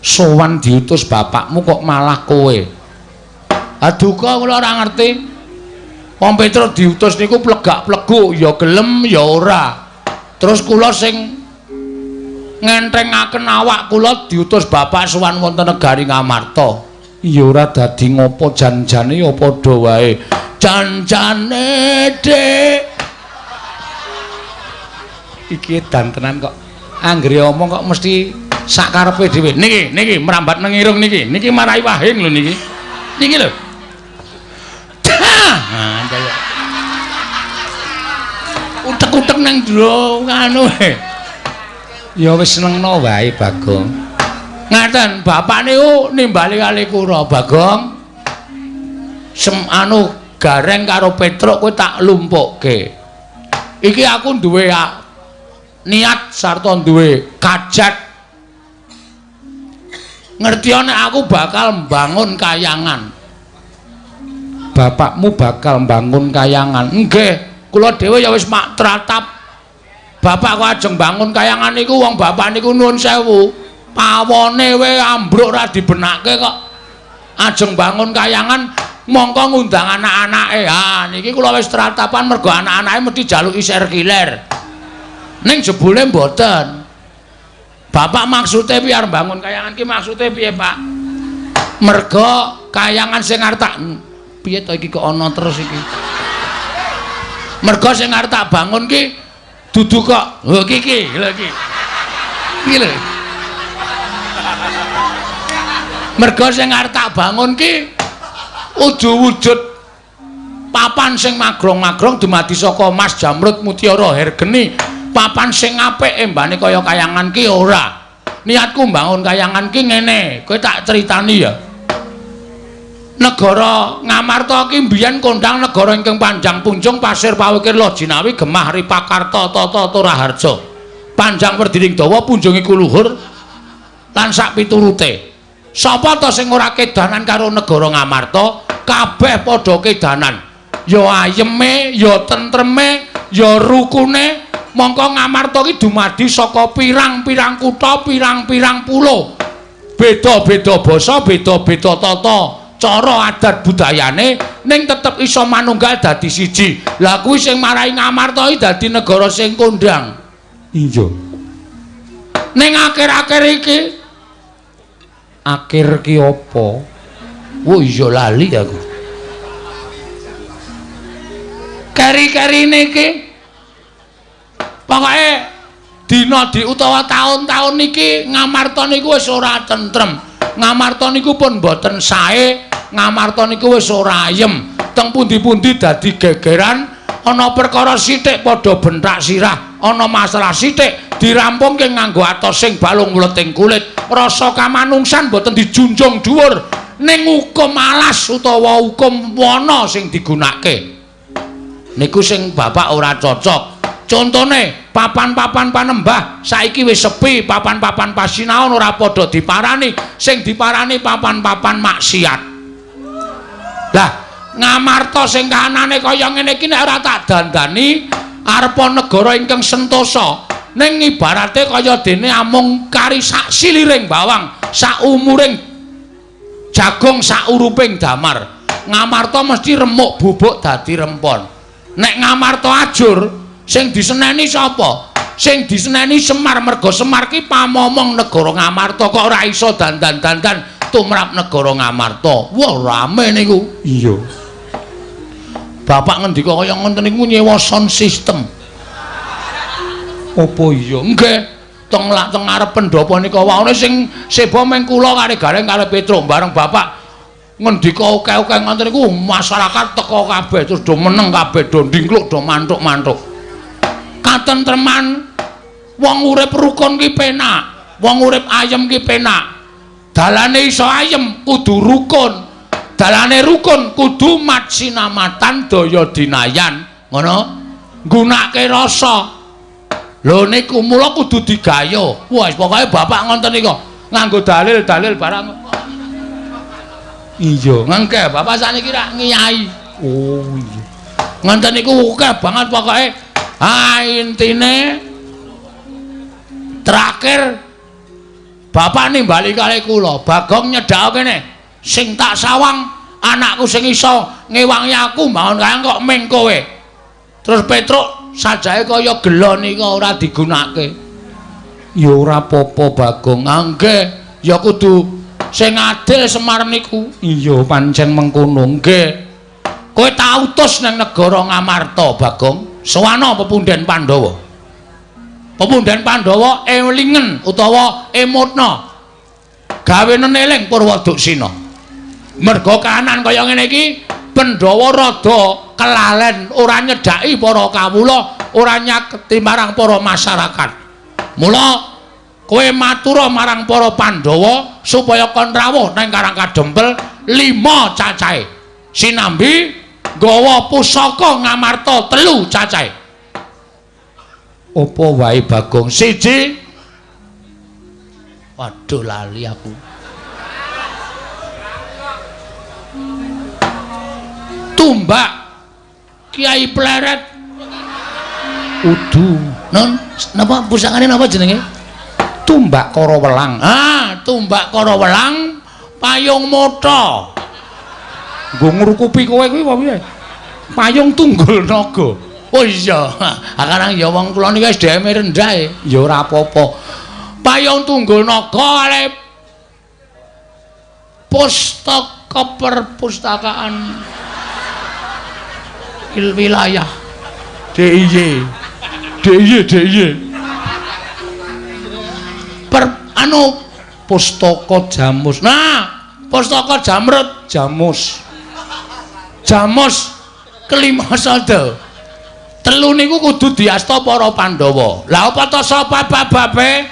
sowan diutus bapakmu kok malah kowe. Aduka kula ora ngerti. Wong Petruk diutus niku plegak-pleguk, ya gelem ya ora. Terus kula sing ngenthengaken awak kula diutus bapak sowan wonten negari Ngamarta. Ya ora dadi ngopo, jan-jane ya padha wae. Jan-jane Dik. Iki edan tenan kok. Anggere omong kok mesti sak karepe dhewe. Niki, niki mrambat nang irung niki. Niki marai wahing lho niki. Niki lho. Nah, kaya utek-utek nang jero nganu. Ya wis senengno wae, Bagong. Ngaten, bapak niku nimbali kali kula, Bagong. Sem anu Gareng karo Petruk kowe tak lumpukke. Iki aku duwe niat sarta duwe kajat. Ngerti nek aku bakal mbangun kayangan. Bapakmu bakal mbangun kayangan. Nggih, kula dhewe ya wis mak tratap. Bapak kok ajeng bangun kayangan niku, wong bapak niku nuwun sewu. Pawone we ambruk ora dibenake kok. Ajeng bangun kayangan mongko ngundang anak-anake. Ha niki kula wis tratapan mergo anak-anake mesti jaluki serkiler. Ning jebule mboten. Bapak maksude piye arep bangun kayangan ki maksude piye, Pak? Mergo kayangan sing arep tak piye to iki kok ana terus iki. Mergo sing arep tak bangun ki dudu kok. Lho iki iki, lho iki. Iki lho. Mergo sing arep tak bangun ki udu wujud papan sing magrong-magrong dumadi saka Mas Jamrud Mutiara Hergeni. Papan sing apik embane kaya kayangan ki ora. Niatku mbangun kayangan ki ngene, kowe tak critani ya. Negara Ngamarta ki mbiyen kondang negara ingkang panjang punjung pasir pawukir Lojinawi gemah Ripakarta tata Toraharja. Panjang werdining dawa punjunge kuluhur lan sak piturute. Sapa ta sing ora kedanan karo negara Ngamarta? Kabeh padha kedanan. Ya ayeme, ya tentreme, ya rukune. Mongko Ngamarta ki dumadi saka pirang-pirang kutha, pirang-pirang pulo. Beda-beda basa, beda-beda tata cara adat budayane, ning tetep iso manunggal dadi siji. Lah kuwi sing marai Ngamarta iki dadi negara sing kondang. Iya. Ning akhir-akhir iki akhir ki apa? Oh iya lali aku. Keri-kerine iki pokoke dina di utawa taun-taun niki Ngamarta niku wis ora tentrem. Ngamarta niku pun mboten sae, Ngamarta niku wis ora ayem. Teng pundi-pundi dadi gegeran, ana perkara sithik padha benthak sirah, ana masalah sithik dirampungke nganggo atos sing balung wleting kulit. Rasa kamanungsan mboten dijunjung dhuwur, ning hukum alas utawa hukum wana sing digunakake. Niku sing bapak ora cocok. Contone papan-papan panembah saiki wis sepi, papan-papan pasinaon ora padha diparani, sing diparani papan-papan maksiat. Lah Ngamarta sing kahanane kaya ngene iki nek ora tak dandani arepa negara ingkang sentosa, ning ibarate kaya dene amung kari sak siliring bawang, sak umuring jagung, sak uruping damar. Ngamarta mesti remuk bubuk dadi rempon. Nek Ngamarta ajur, sing diseneni sapa? Sing diseneni Semar, merga Semar ki pamomong negara Ngamarta kok ora iso dandan-dandan tumrap negara Ngamarta. Wah, rame niku. Iya. Bapak ngendika kaya ngoten niku nyewa sound system. Apa iya? Nggih. Teng lak teng ngarep pendopo nika waone sing seba meng kula karo Gareng karo Petruk bareng bapak ngendika akeh-akeh ngoten niku masyarakat teka kabeh terus do meneng kabeh, do ndingkluk, do mantuk-mantuk. Katentreman wong urip rukun ki penak, wong urip ayem ki penak. Dalane iso ayem kudu rukun. Dalane rukun kudu matsinamatan daya dinayan, ngono. Nggunakake rasa. Lho niku mula kudu digayo. Wah, pokoke bapak ngoten niku nganggo dalil-dalil barang. Iya, ngengke bapak sakniki rak ngiyai. Oh iya. Ngoten niku akeh banget pokoke. Ah intine terakhir bapak nimbali kali kula, Bagong nyedhak kene. Sing tak sawang Anakku sing iso ngewangi aku mbangun kayang kok ming kowe. Terus Petruk sajake kaya gelo nika ora digunakake. Ya ora apa-apa Bagong. Nggih, ya kudu sing adil Semar niku. Iya pancen mengkono. Nggih. Kowe tak utus nang negara Ngamarta, Bagong. Sowana pepunden Pandhawa. Pepunden Pandhawa elingen utawa emotna. Gawe neneling Purwaduksina. Merga kahanan kaya ngene iki, Pandhawa rada kelalen, ora nyedhaki para kawula, ora nyaketi marang para masyarakat. Mula kowe matura marang para Pandhawa supaya kon rawuh nang Karang Kadempel 5 cacahe. Sinambi nggawa pusaka Ngamarta 3 cacahe. Apa wae Bagong? 1. Waduh lali aku. Tumbak Kiai Pleret. Udu. Non, napa pusakane napa jenenge? Tumbak Karawelang. Ah, tumbak Karawelang payung mota. Nggo ngrukupi kowe kuwi apa piye? Payung tunggul naga. Oh iya, ha karang ya wong kula niki SDM rendah e. Ya ora apa-apa. Payung tunggul naga ale pustaka perpustakaan wilayah DIY. DIY DIY. Per anu pustaka Jamus. Nah, pustaka Jamrut Jamus. Jamus kelima sada. Telu niku kudu diasta para Pandhawa. Lah apa ta sapa bababe?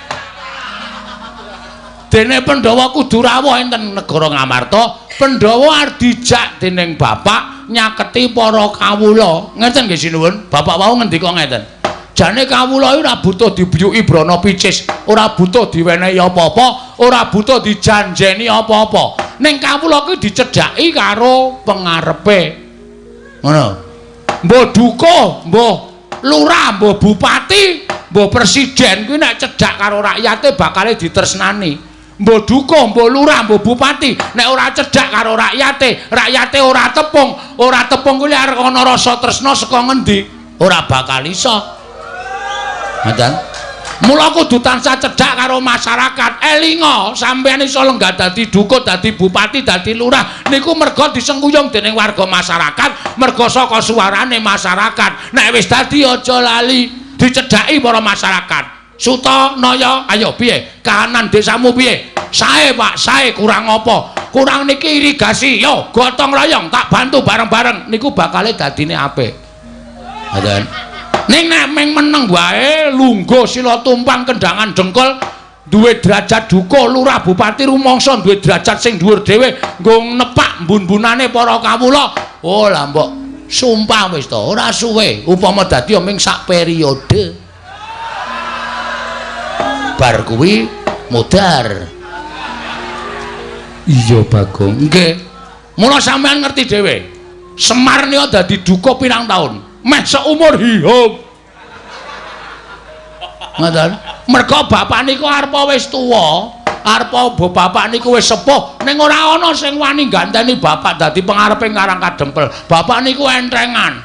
Dene Pandhawa kudu rawuh enten negara Ngamarta. Pandhawa arep dijak dening bapak nyaketi para kawula. Ngeten nggih sinuwun. Bapak wau ngendika ngeten. Jane kawula ora butuh dibiyuki brana picis, ora butuh diwenehi apa-apa, ora butuh dijanjeni apa-apa. Ning kawula kuwi dicedhaki karo pengarepe. Ngono. Mbah duka, mbah lurah, mbah bupati, mbah presiden kuwi nek cedhak karo rakyate bakale ditresnani. Mbah duka, mbah lurah, mbah bupati nek ora cedhak karo rakyate, rakyate ora tepung kuwi arep ana rasa tresna saka ngendi? Ora bakal iso. Ngoten. Mula kudu tansah cedhak karo masyarakat. Elinga sampeyan iso lenggah dadi duka, dadi bupati, dadi lurah niku merga disengkuyung dening warga masyarakat, merga saka suarane masyarakat. Nek wis dadi aja lali dicedhaki para masyarakat. Suta Naya, ayo piye? Kahanan desamu piye? Sae Pak, sae kurang apa? Kurang niki irigasi. Yo gotong royong tak bantu bareng-bareng niku bakale dadine apik. Ngoten. Ning nek meng meneng wae lungguh sila tumpang kendangan dengkul duwe derajat duka lurah bupati rumangsa duwe derajat sing dhuwur dhewe nggo nepak mbun-mbunane para kawula. Oh lah mbok sumpah wis to ora suwe upama dadi ming sak periode. Bar kuwi modar. Iya Bagong. Nggih. Mula sampean ngerti dhewe. Semar nika dadi duka pirang taun? Meh seumur hidup. Ngoten. Merga bapak niku arepa wis tuwa, arepa bapak niku wis sepuh, ning ora ana sing wani ganteni bapak dadi pengarepe Karang Kadempel. Bapak niku entengan.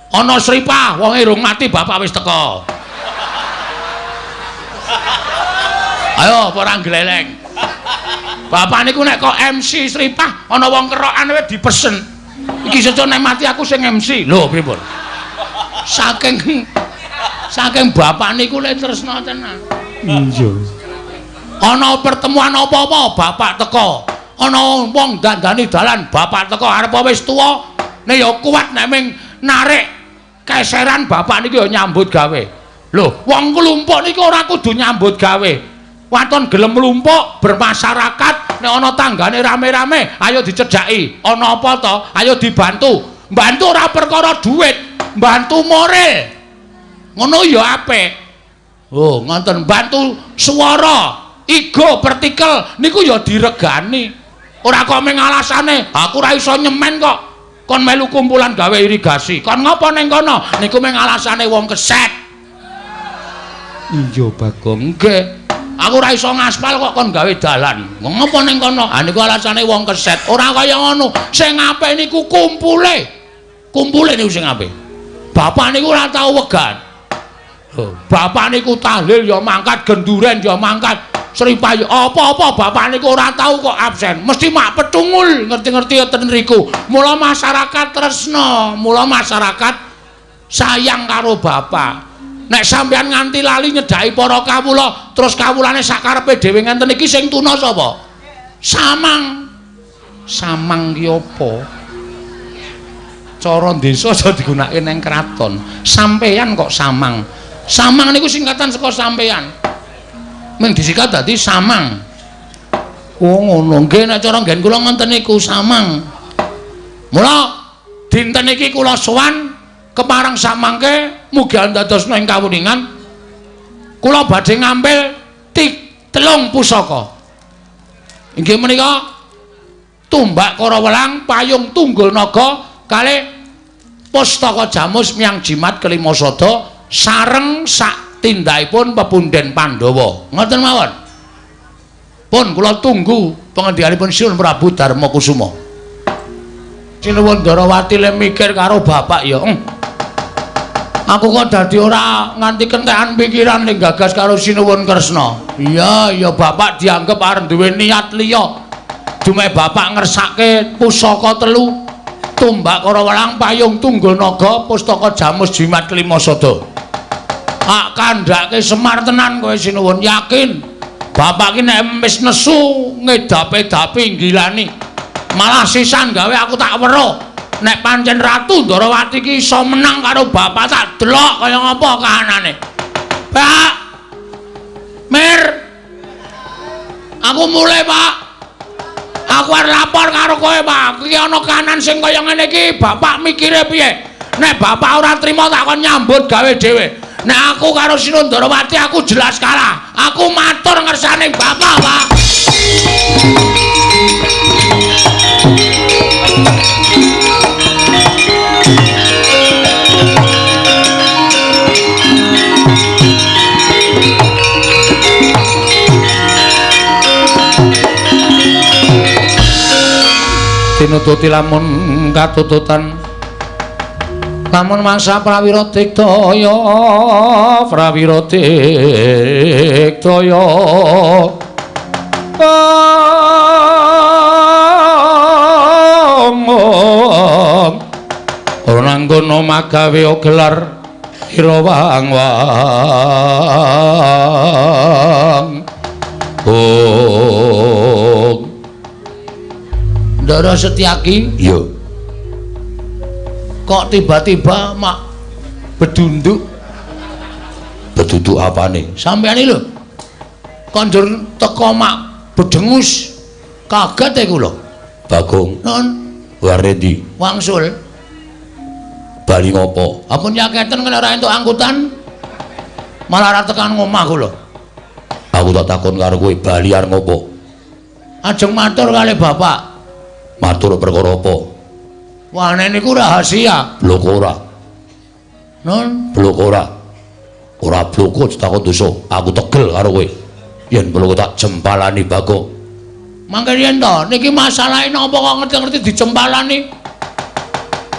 Ana sripah, wonge rung mati bapak wis teka. Ayo apa ora gleleng. Bapak niku nek kok MC sripah ana wong kerokan wis dipesen. Iki sesuk nek mati aku sing MC. Lho pripun? Saking bapak niku le tresna tenan. Iya. Ana pertemuan apa-apa bapak teka. Ana wong dandani dalan bapak teka arep wis tuwa nek ya kuat nek ming narik keseran bapak niku ya nyambut gawe. Lho, wong klumpuk niku ora kudu nyambut gawe. Waton gelem mlumpuk bermasyarakat nek ana tanggane rame-rame ayo dicedhaki. Ana apa to? Ayo dibantu. Bantu ora perkara duit, bantu moral. Ngono ya apik. Oh, ngoten bantu swara, igo partikel niku ya diregani. Ora kok mung alasane, aku ora iso nyemen kok. Kon melu kumpulan gawe irigasi. Kon ngopo ning kono? Niku mung alasane wong keset. Iya Bagong. Nggih. Aku ora iso ngaspal kok kon gawe dalan. Ngopo ning kono? Ha niku alasane wong keset. Ora kaya ngono. Sing apik niku kumpule. Kumpule niku sing apik. Bapak niku ora tau wegan. Bapak niku tahlil ya mangkat, genduren ya mangkat, sripayu apa-apa bapak niku ora tau kok absen. Mesti mak petungul ngerti-ngerti ten riku. Mula masyarakat tresna, mula masyarakat sayang karo bapak. Nek sampeyan nganti lali nyedhaki para kawula, terus kawulane sakarepe dhewe ngenten iki sing tuna sapa? Samang. Samang ki apa? Cara desa aja digunakake ning kraton. Sampeyan kok samang. Samang niku singkatan saka sampeyan. Mung disikat dadi samang. Oh ngono. Nggih nek cara nggen kula ngoten niku samang. Mula dinten iki kula sowan kepareng samangke mugi andadosna ing kawuningan kula badhe ngampil telung pusaka. Inggih menika tumbak Karawelang, payung tunggul naga kalih pustaka jamus miang jimat kelima sada sareng sak tindakipun pepunden Pandhawa. Ngoten mawon. Pun kula tunggu pengendikanipun Sinuwun Prabu Darma Kusuma. Sinuwun Ndarawati le mikir karo bapak ya. Aku kok dadi ora nganti kentekan pikiran ning gagas karo Sinuwun Kresna. Iya, ya bapak dianggep arep duwe niat liya. Dumeh bapak ngersake pusaka telu, tumbak Karawelang, payung tunggul naga, pustaka jamus jimat kelima sada. Tak kandhake Semar tenan kowe Sinuwun, yakin. Bapak ki nek wis nesu ngedape-dape nggilani. Malah sisan gawe aku tak weruh. Nek pancen Ratu Ndarawati ki iso menang karo bapak tak delok kaya ngapa kahanane. Pak. Mir. Aku mulai, Pak. Aku arep lapor karo kowe, Pak. Iki ana kahanan sing kaya ngene iki, bapak mikire piye? Nek bapak ora trima tak kon nyambut gawe dhewe. Nek aku karo Sinuwun Ndarawati aku jelas kalah. Aku matur ngersane bapak, Pak. Tinututi lamun katututan lamun mangsa prawira diktaya prawira diktaya ora nanggono magawe gelar ira wang-wang. Oh Ndara Setyaki, iya. Kok tiba-tiba mak bedunduk? Bedunduk apane? Sampeyan iki lho. Konjur teko mak bedengus. Kaget e kula. Bagong. Nun, warne ndi? Wangsul. Bali ngopo? Ampun yaketen kena ora entuk angkutan. Malah ora tekan ngomah kula. Aku tak takon karo kowe bali arep ngopo? Ajeng matur kali bapak. Matur perkara apa? Wah, nek niku rahasia. Blok ora. Nun, blok ora. Ora bloko takon dosa. Aku tegel karo kowe. Yen bloko tak jempalani Bagong. Mangke yen to, niki masalahe napa kok ngerti-ngerti dijempalani?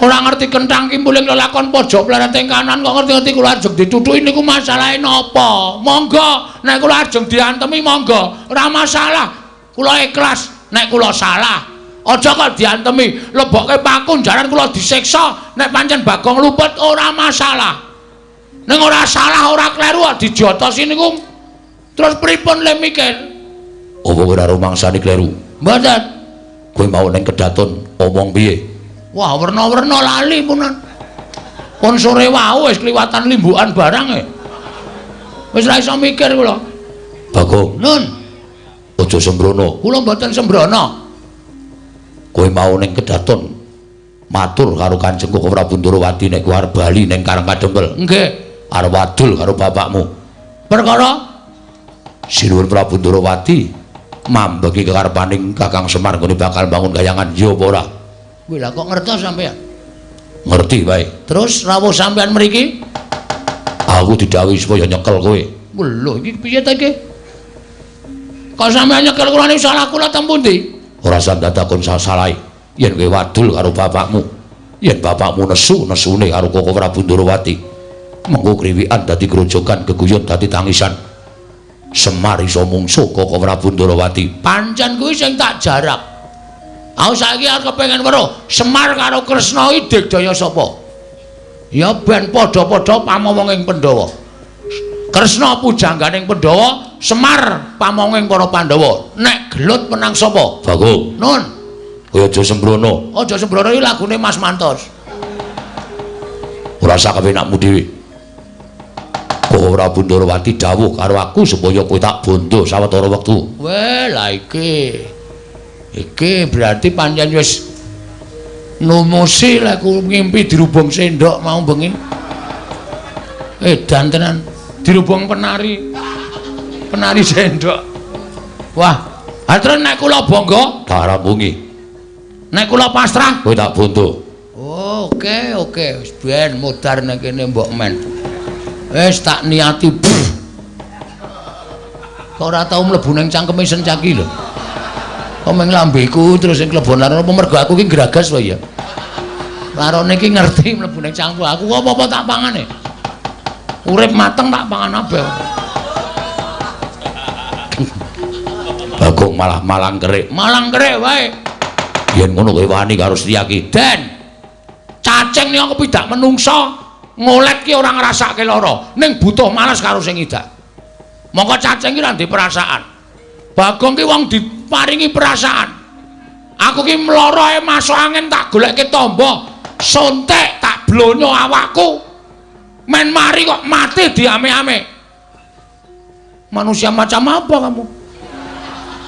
Ora ngerti kenthang kimpuling lelakon pojok plerete kanan kok ngerti-ngerti kula ajeng ditutuki niku masalahe napa? Monggo, nek kula ajeng diantemi monggo. Ora masalah. Kula ikhlas nek kula salah. Aja kok diantemi, lebokke paku jaran kula disiksa, nek pancen Bagong luput ora masalah. Ning ora salah, ora kleru kok dijotosi niku. Terus pripun le mikir? Apa kowe ora rumangsani kleru? Mboten. Kowe mau ning kedaton omong piye? Wah, werna-werna lali punan. Pun sore wau wis kliwatan limbukan barang e. Wis ra iso mikir kula. Bagong, nun. Aja sembrono. Kula mboten sembrono. Kowe mau ning kedaton matur karo Kanjeng Koko Prabu Ndarawati nek kowe arep bali ning Karang Kadempel. Nggih, arep wadul karo bapakmu. Perkara Sinuwun Prabu Ndarawati mambeki kekarepaning Kakang Semar nggone bakal bangun kayangan ya apa ora? Kuwi lha kok ngertos sampeyan? Ngerti wae. Terus rawuh sampeyan mriki? Aku didhawuhi supaya nyekel kowe. Lho iki piye ta iki? Kok sampeyan nyekel kula niku salah kula teng pundi? Ora usah dadakon salah-salahe. Yen kowe wadul karo bapakmu, yen bapakmu nesu, nesune karo Koko Prabu Ndorowati. Mengko kriwikan dadi grojogan, geguyon dadi tangisan. Semar iso mungsuh Koko Prabu Ndorowati. Pancen kuwi sing tak jarak. Aku saiki arep kepengin weruh Semar karo Kresna iki digdaya sapa? Ya ben padha-padha pamomonging Pandhawa. Kresna pujangganing Pandhawa, Semar pamonging para Pandhawa. Nek gelut menang sapa? Bagong. Nun. Kowe aja sembrono. Aja sembrono iki lagune Mas Mantos. Ora usah kepenakmu dhewe. Koko Prabu Ndorowati dawuh karo aku supaya kowe tak bondo sawetara wektu. Weh, lah iki. Iki berarti pancen wis numusi lek ku ngimpi dirubung sendok mau bengi. Edan tenan. Dirubung penari. Penari sendok. Wah, ha terus nek kula bangga tak rampungi. Nek kula pasrah kowe tak bondo. Oh, oke, oke, wis ben modar nek kene mbok men. Wis tak niati. Kok ora tau mlebu ning cangkeme Sencaki lho. Kok meng lambeku terus sing klebon laron apa mergo aku ki gragas wae ya. Larone ki ngerti mlebu ning cangkem aku kok apa-apa tak pangane. Urip mateng tak pangan kabeh. Bagong malah malang kerik. Malang kerik wae. Yen ngono kowe wani karo Setyaki. Den. Cacing nek kepidak menungsa ngolet ki ora ngrasake lara, ning butuh males karo sing ngidak. Mongko cacing ki ora ndek perasaan. Bagong ki wong diparingi perasaan. Aku ki mloro ae masuk angin tak golekke tamba, sontek tak blonyo awakku. Men mari kok mati diame-ame. Manusia macam apa kamu?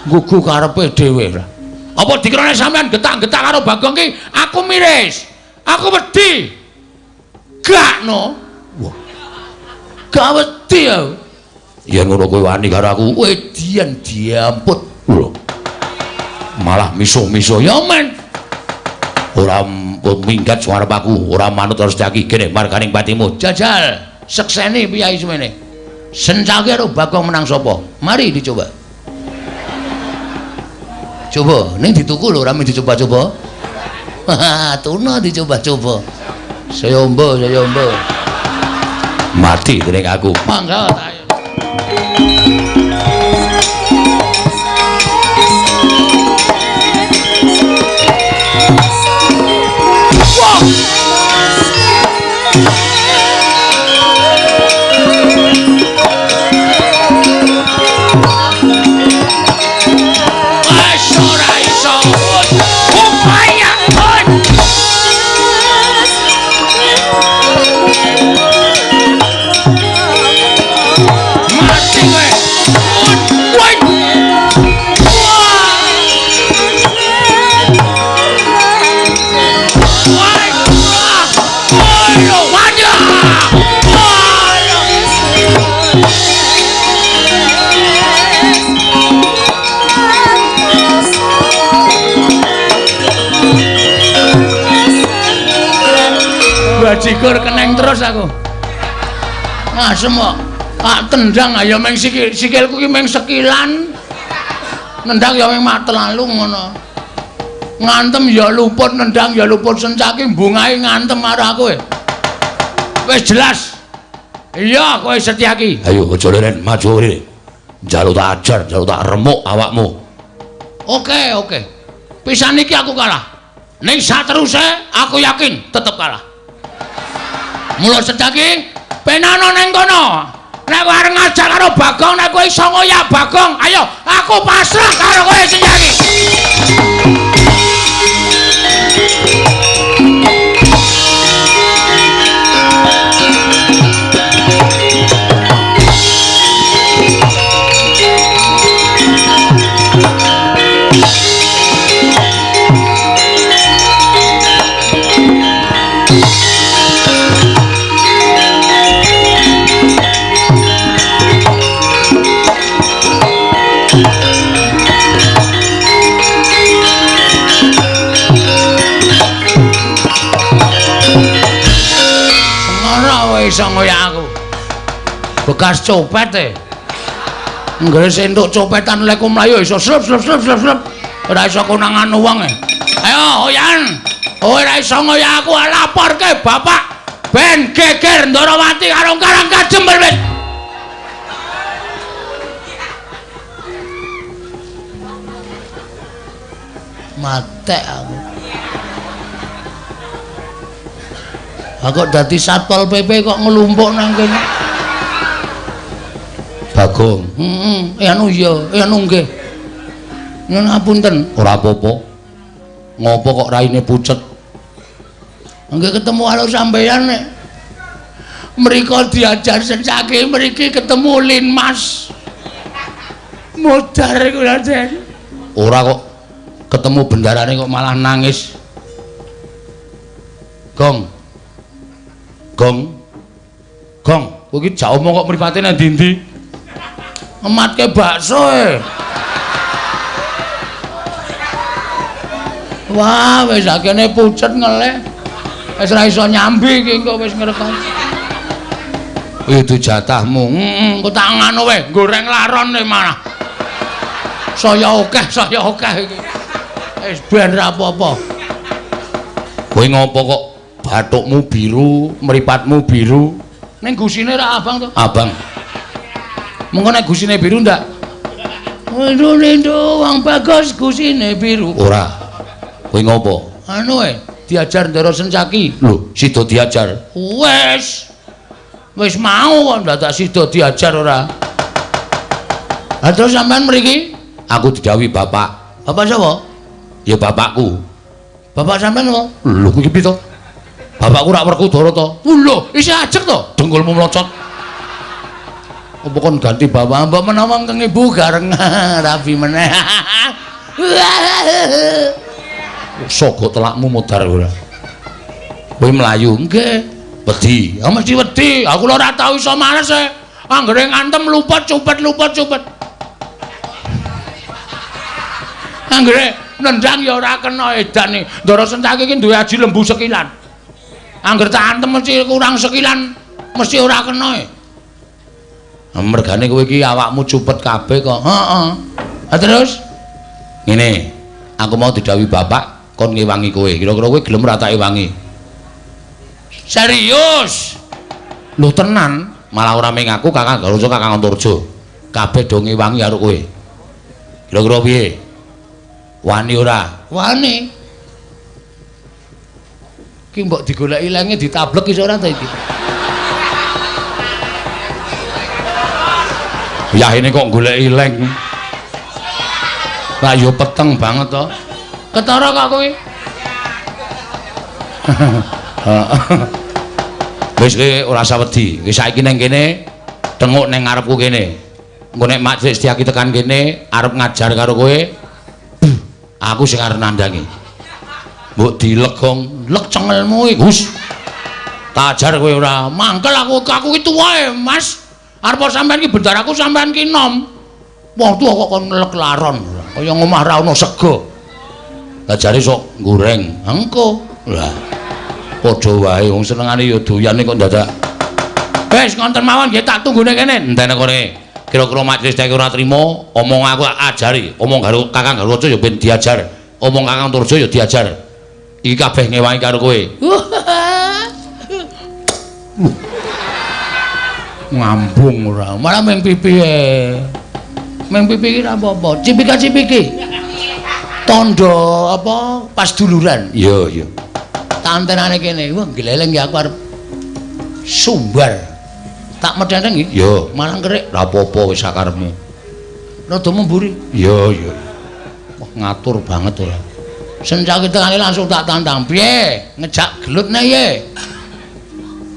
Gugu karepe dhewe lah. Apa dikirane sampean getak-getak karo Bagong ki aku miris. Aku wedi. Gak no. Wah. Gak wedi aku. Yen ngono kowe wani karo aku, wedian diamput. Lho. Malah misuh-misuh ya men. Ora minggat suarep aku, ora manut karo Setyaki. Kene marganing patimu. Jajal, sekseni piyai semene. Sencaki karo Bagong menang sapa? Mari dicoba. Coba, ning dituku lho, ora mung dicoba-coba. Tuna dicoba-coba. Saya ombo, saya ombo. Mati dening aku. Mangga ayo. Wah. Ora iso. Upaya. Mati kowe. Woi. Bajigur keneng terus aku. Ngasem kok. Tak tendang ya meng sikil, sikilku ki meng sekilan. Nendang ya meng matelalu ngono. Ngantem ya luput, nendang ya luput, Sencaki mbungahe ngantem karo aku. Wis jelas. Iya, kowe Setyaki. Ayo aja leren, maju rene. Njaluk tak ajar, njaluk tak remuk awakmu. Oke, oke. Pisan iki aku kalah. Ning sateruse aku yakin tetep kalah. Mula Setyaki penano ning kono. Nek kowe arep ngajak karo Bagong, nek kowe iso ngoyak Bagong, ayo aku pasrah karo kowe Setyaki. Iso ngoyak aku. Bekas copet e. Nggone entuk copetan lek mlayu iso slep slep slep slep slep. Ora iso konangan wong e. Ayo oyan. Ora iso ngoyak aku laporke bapak ben geger Ndarawati karo Karang Kajembel wis. Matek aku. Aku dadi Satpol PP kok nglumpuk nang kene. Bagong. Heeh, anu iya, anu nggih. Nyuwun ngapunten, ora apa-apa. Ngopo kok raine pucet? Nggih ketemu karo sampeyan nek mriko diajar Sencaki mriki ketemu Linmas. Modar iku Raden. Ora kok ketemu bendarane kok malah nangis. Gong. Gong. Gong, kowe iki jak omong kok mripate nang ndi-ndi? Ngematke bakso e. Wah, wis akene pucet ngelih. Wis ora iso nyambi iki engko wis ngrekon. Itu jatahmu. Heeh, engko tak nganu wae, goreng laron e malah. Saya akeh iki. Wis ben ra apa-apa. Kowe ngopo kok bathukmu biru, mripatmu biru? Ning gusine ra abang to? Abang. Mengko nek gusine biru ndak? Lindu wong bagus gusine biru. Ora. Kowe ngopo? Anu e, diajar Ndara Sencaki. Lho, sida diajar. Wis. Wis mau kok ndadak sida diajar ora. Ha terus sampean mriki? Aku didhawuhi bapak. Bapak sapa? Ya bapakku. Bapak sampean apa? Lho kuwi piye to? Bapakku rak Werkudara to. Lho, isih ajeg to? Dengkulmu mlocot. Apa kon ganti bapak? Mbok menawa keng ibu gareng rabi meneh. Sogo telakmu modar ora. Kowe mlayu? Nggih. Wedi. Ah mesti wedi. Aku lho ora tau iso males e. Anggere ngantem luput cupet luput cupet. Anggere nendang ya ora kena edan. Ndara Sencaki iki duwe aji lembu sekilan. Angger tak antem mesti kurang sekilan, mesti ora kena e. Mergane kowe iki awakmu cupet kabeh kok. Heeh. Ha terus ngene, aku mau didhawuhi bapak kon ngewangi kowe. Kira-kira kowe gelem ora tak ewangi? Serius? Lho tenan, malah ora mung aku Kakang Garuca, Kakang Antarja. Kabeh do ngewangi karo kowe. Kira-kira piye? Wani ora? Wani. Ki mbok digoleki lenge ditablek iso ora ta iki? Ya ini kok goleki leng. Lah yo peteng banget to. Ketara kok kowe? Wis kowe ora usah wedi. Wis saiki ning kene tenguk ning ngarepku kene. Engko nek Mak Setyaki tekan kene arep ngajar karo kowe, aku sing arep nandangi. Mbok dilegong, lek cengelmu iki, Gus. Tak ajar kowe ora. Mangkel aku, aku ki tuwa e, Mas. Arep sampean ki bendaraku sampean ki nom. Wong tuwa kok kon ngelek laron. Kaya ngomah ra ono sego. Lah jare sok goreng. Engko. Lah padha wae wong senengane ya doyane kok dadak. Wis ngonten mawon nggih tak tunggune kene. Entene kene. Kira-kira majelis tek ora trimo, omong aku ajari, omong karo Kakang Garuca ya ben diajar, omong Kakang Turja ya diajar. Iki kabeh ngewangi karo kowe. Ngambung ora, malah mung pipi e. Mung pipi iki ora apa-apa, cipika-cipiki. Tandha apa pas duluran. Iya, iya. Tantenane kene, wah gleleng ya aku arep sumbar. Tak medhenteng iki? Iya, malah kerik. Ora apa-apa wis sakarepmu. Rada memburi. Iya, iya. Wah, ngatur banget ora. Sencaki tekane langsung tak tantang. Piye? Ngejak gelut ne piye?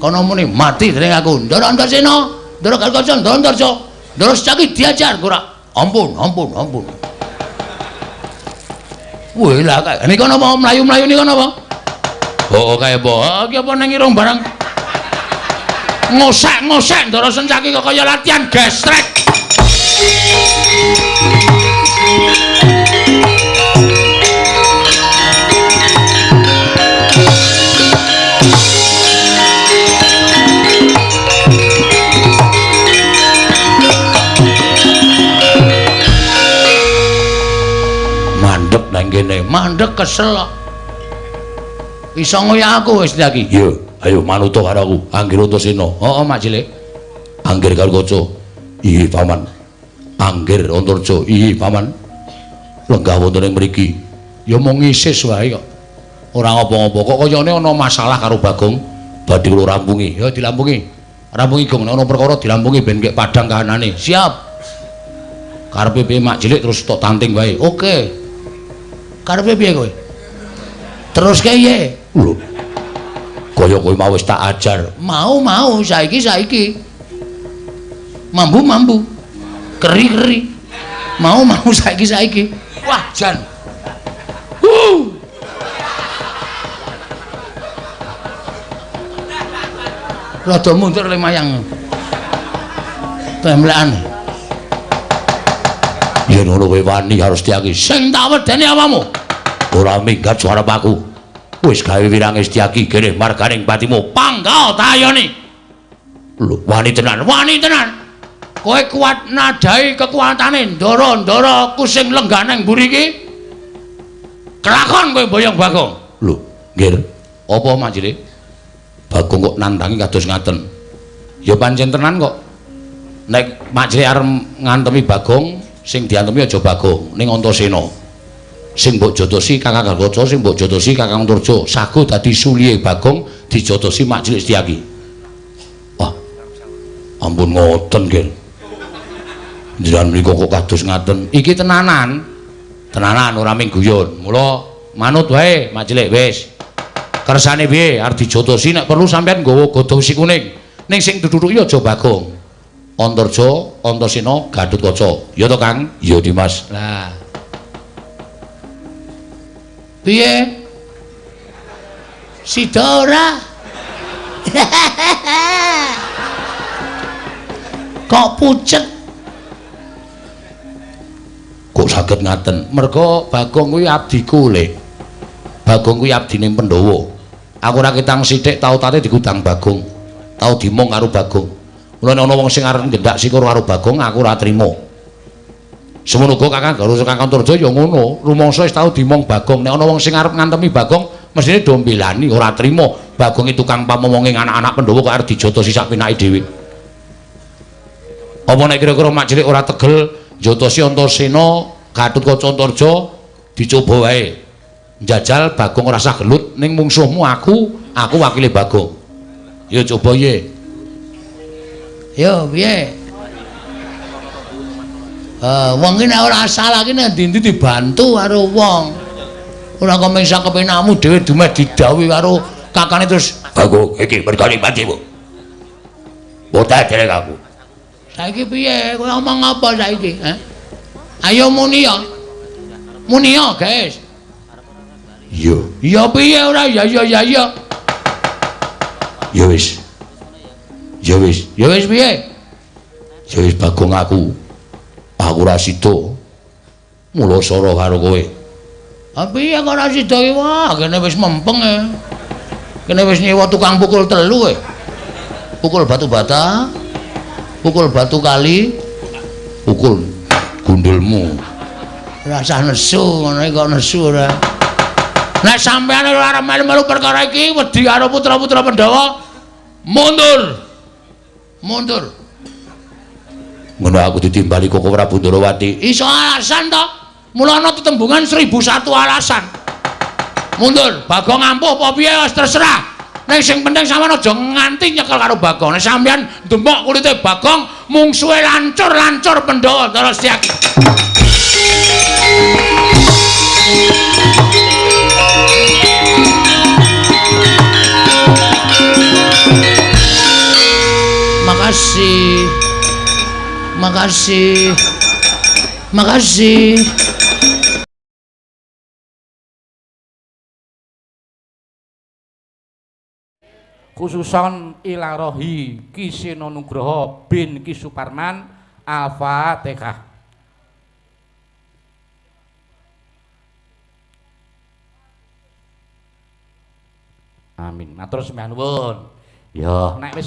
Kono muni mati dening aku. Ndara Antarsena, Ndara Garuda, Ndara Antarja. Ndara Sencaki diajar ora. Ampun, ampun, ampun. Wih lah kae. Niki napa mlayu-mlayu niki napa? Oh, kae apa? Iki apa ning irung barang? Ngosek-ngosek Ndara Sencaki kok kaya latihan gestrek. Mandek kesel kok. Iso ngoyak aku wis iki. Iya, ayo manut karo aku. Anggir Antasena. Heeh, Mak Cilik. Anggir Gatotkaca. Iya, Paman. Anggir Antarja. Iya, Paman. Lenggah wonten ing mriki. Ya mung ngisis wae kok. Ora ngapa-ngapa. Kok kayane ana masalah karo Bagong. Badhe kula rampungi. Ya dilampungi. Rampungi Gong, nek ana perkara dilampungi ben gek padhang kahanane. Siap. Karepe piye Mak Cilik terus tok tanting wae. Oke. Karepe piye kowe? Terus piye? Lho. Kaya kowe mau wis tak ajar. Mau-mau saiki-saiki. Mambu-mambu. Keri-keri. Mau-mau saiki-saiki. Wah, jan. Rada mundur le mayang. Temblekan. Yen ngono kowe wani harus Setyaki. Sing tak wedeni awakmu. Ora minggat suarep aku. Wis gawe wirange Setyaki gereh marganing patimu. Pangga tayone. Lho, wani tenan, wani tenan. Kowe kuat nadai kekuatane ndara-ndara aku sing lenggah nang mburi iki. Kelakon kowe boyong Bagong. Lho, nggih. Apa Mak Cilik? Bagong kok nantangi kados ngaten. Ya pancen tenan kok. Nek Mak Cilik arep ngantemi Bagong, sing diantemi aja Bagong, ning Antasena. Sing mbok jotosi Kakang Gatotkaca, sing mbok jotosi Kakang Antarja, sago dadi sulihe Bagong dijotosi Mak Cilik Setyaki. Wah. Ampun ngoten, nggih. Njenengan mriku kok kados ngaten. Iki tenanan. Tenanan ora mung guyon. Mula manut wae Mak Cilik wis. Kersane piye arep dijotosi nek perlu sampean nggawa godhong wesi kuning. Ning sing ditutuki aja Bagong. Antarja, Antasena, Gatotkaca. Ya to, Kang? Ya, Dimas. Lah. Piye? Sida ora? Kok pucet? Kok saged ngaten? Merga Bagong kuwi abdiku, Lek. Bagong kuwi abdine Pandhawa. Aku ora ketang sithik tau tate digudang Bagong. Tau dimong karo Bagong. Mula nek ana wong sing arep ngendak sikur karo Bagong, aku ora trima. Semono uga Kakang Garus Kakang Antarja ya ngono, rumangsa wis tau dimong Bagong. Nek ana wong sing arep ngantemi Bagong, mesthine do mbelani, ora trima. Bagong iki tukang pamomonge anak-anak Pandhawa kok arep dijotosi sak penake dhewe. Apa nek kira-kira Mak Cilik ora tegel njotosi Antasena, Gatotkaca Antarja dicoba wae. Njajal Bagong ora sah gelut ning mungsuhmu aku wakile Bagong. Ya coba ye. Yo piye? Wong iki nek ora salah iki nek ndi-ndi dibantu karo wong. Ora kok mung sak kepenakmu dhewe dumeh didhawuhi karo kakane terus Bagong iki mergane patimu. Botak derek aku. Saiki piye? Kowe omong apa saiki, ha? Ayo muni ya. Muni ya, guys. Iya. Iya piye ora? Ya ya ya ya. Ya wis. Ya wis. Ya wis piye? Ya wis Bagong aku. Aku ora sida. Mula sora karo kowe. Ha piye kok ora sida iki? Wah, kene wis mempeng e. Kene wis nyewa tukang pukul telu kowe. Pukul batu bata, pukul batu kali, pukul gundulmu. Ora usah nesu, ngono iki kok nesu ora. Nek sampeyan ora arep melu-melu perkara iki wedi karo putra-putra Pandhawa, mundur. Mundur. Ngono aku ditimbali Koko Prabu Ndorowati. Iso alasan to? Mula ana tetembungan 1001 alasan. Mundur, Bagong ampuh apa piye wis terserah. Ning sing penting sampeyan aja nganti nyekel karo Bagong. Nek sampeyan ndemok kulite Bagong, mungsuhe lancur-lancur Pandhawa terus Setyaki. Makasih. Makasih. Makasih. Khususon ilarohi Ki Seno Nugroho bin Ki Suparman. Al-Fatihah. Amin. Matur sembah nuwun. Ya, nek wis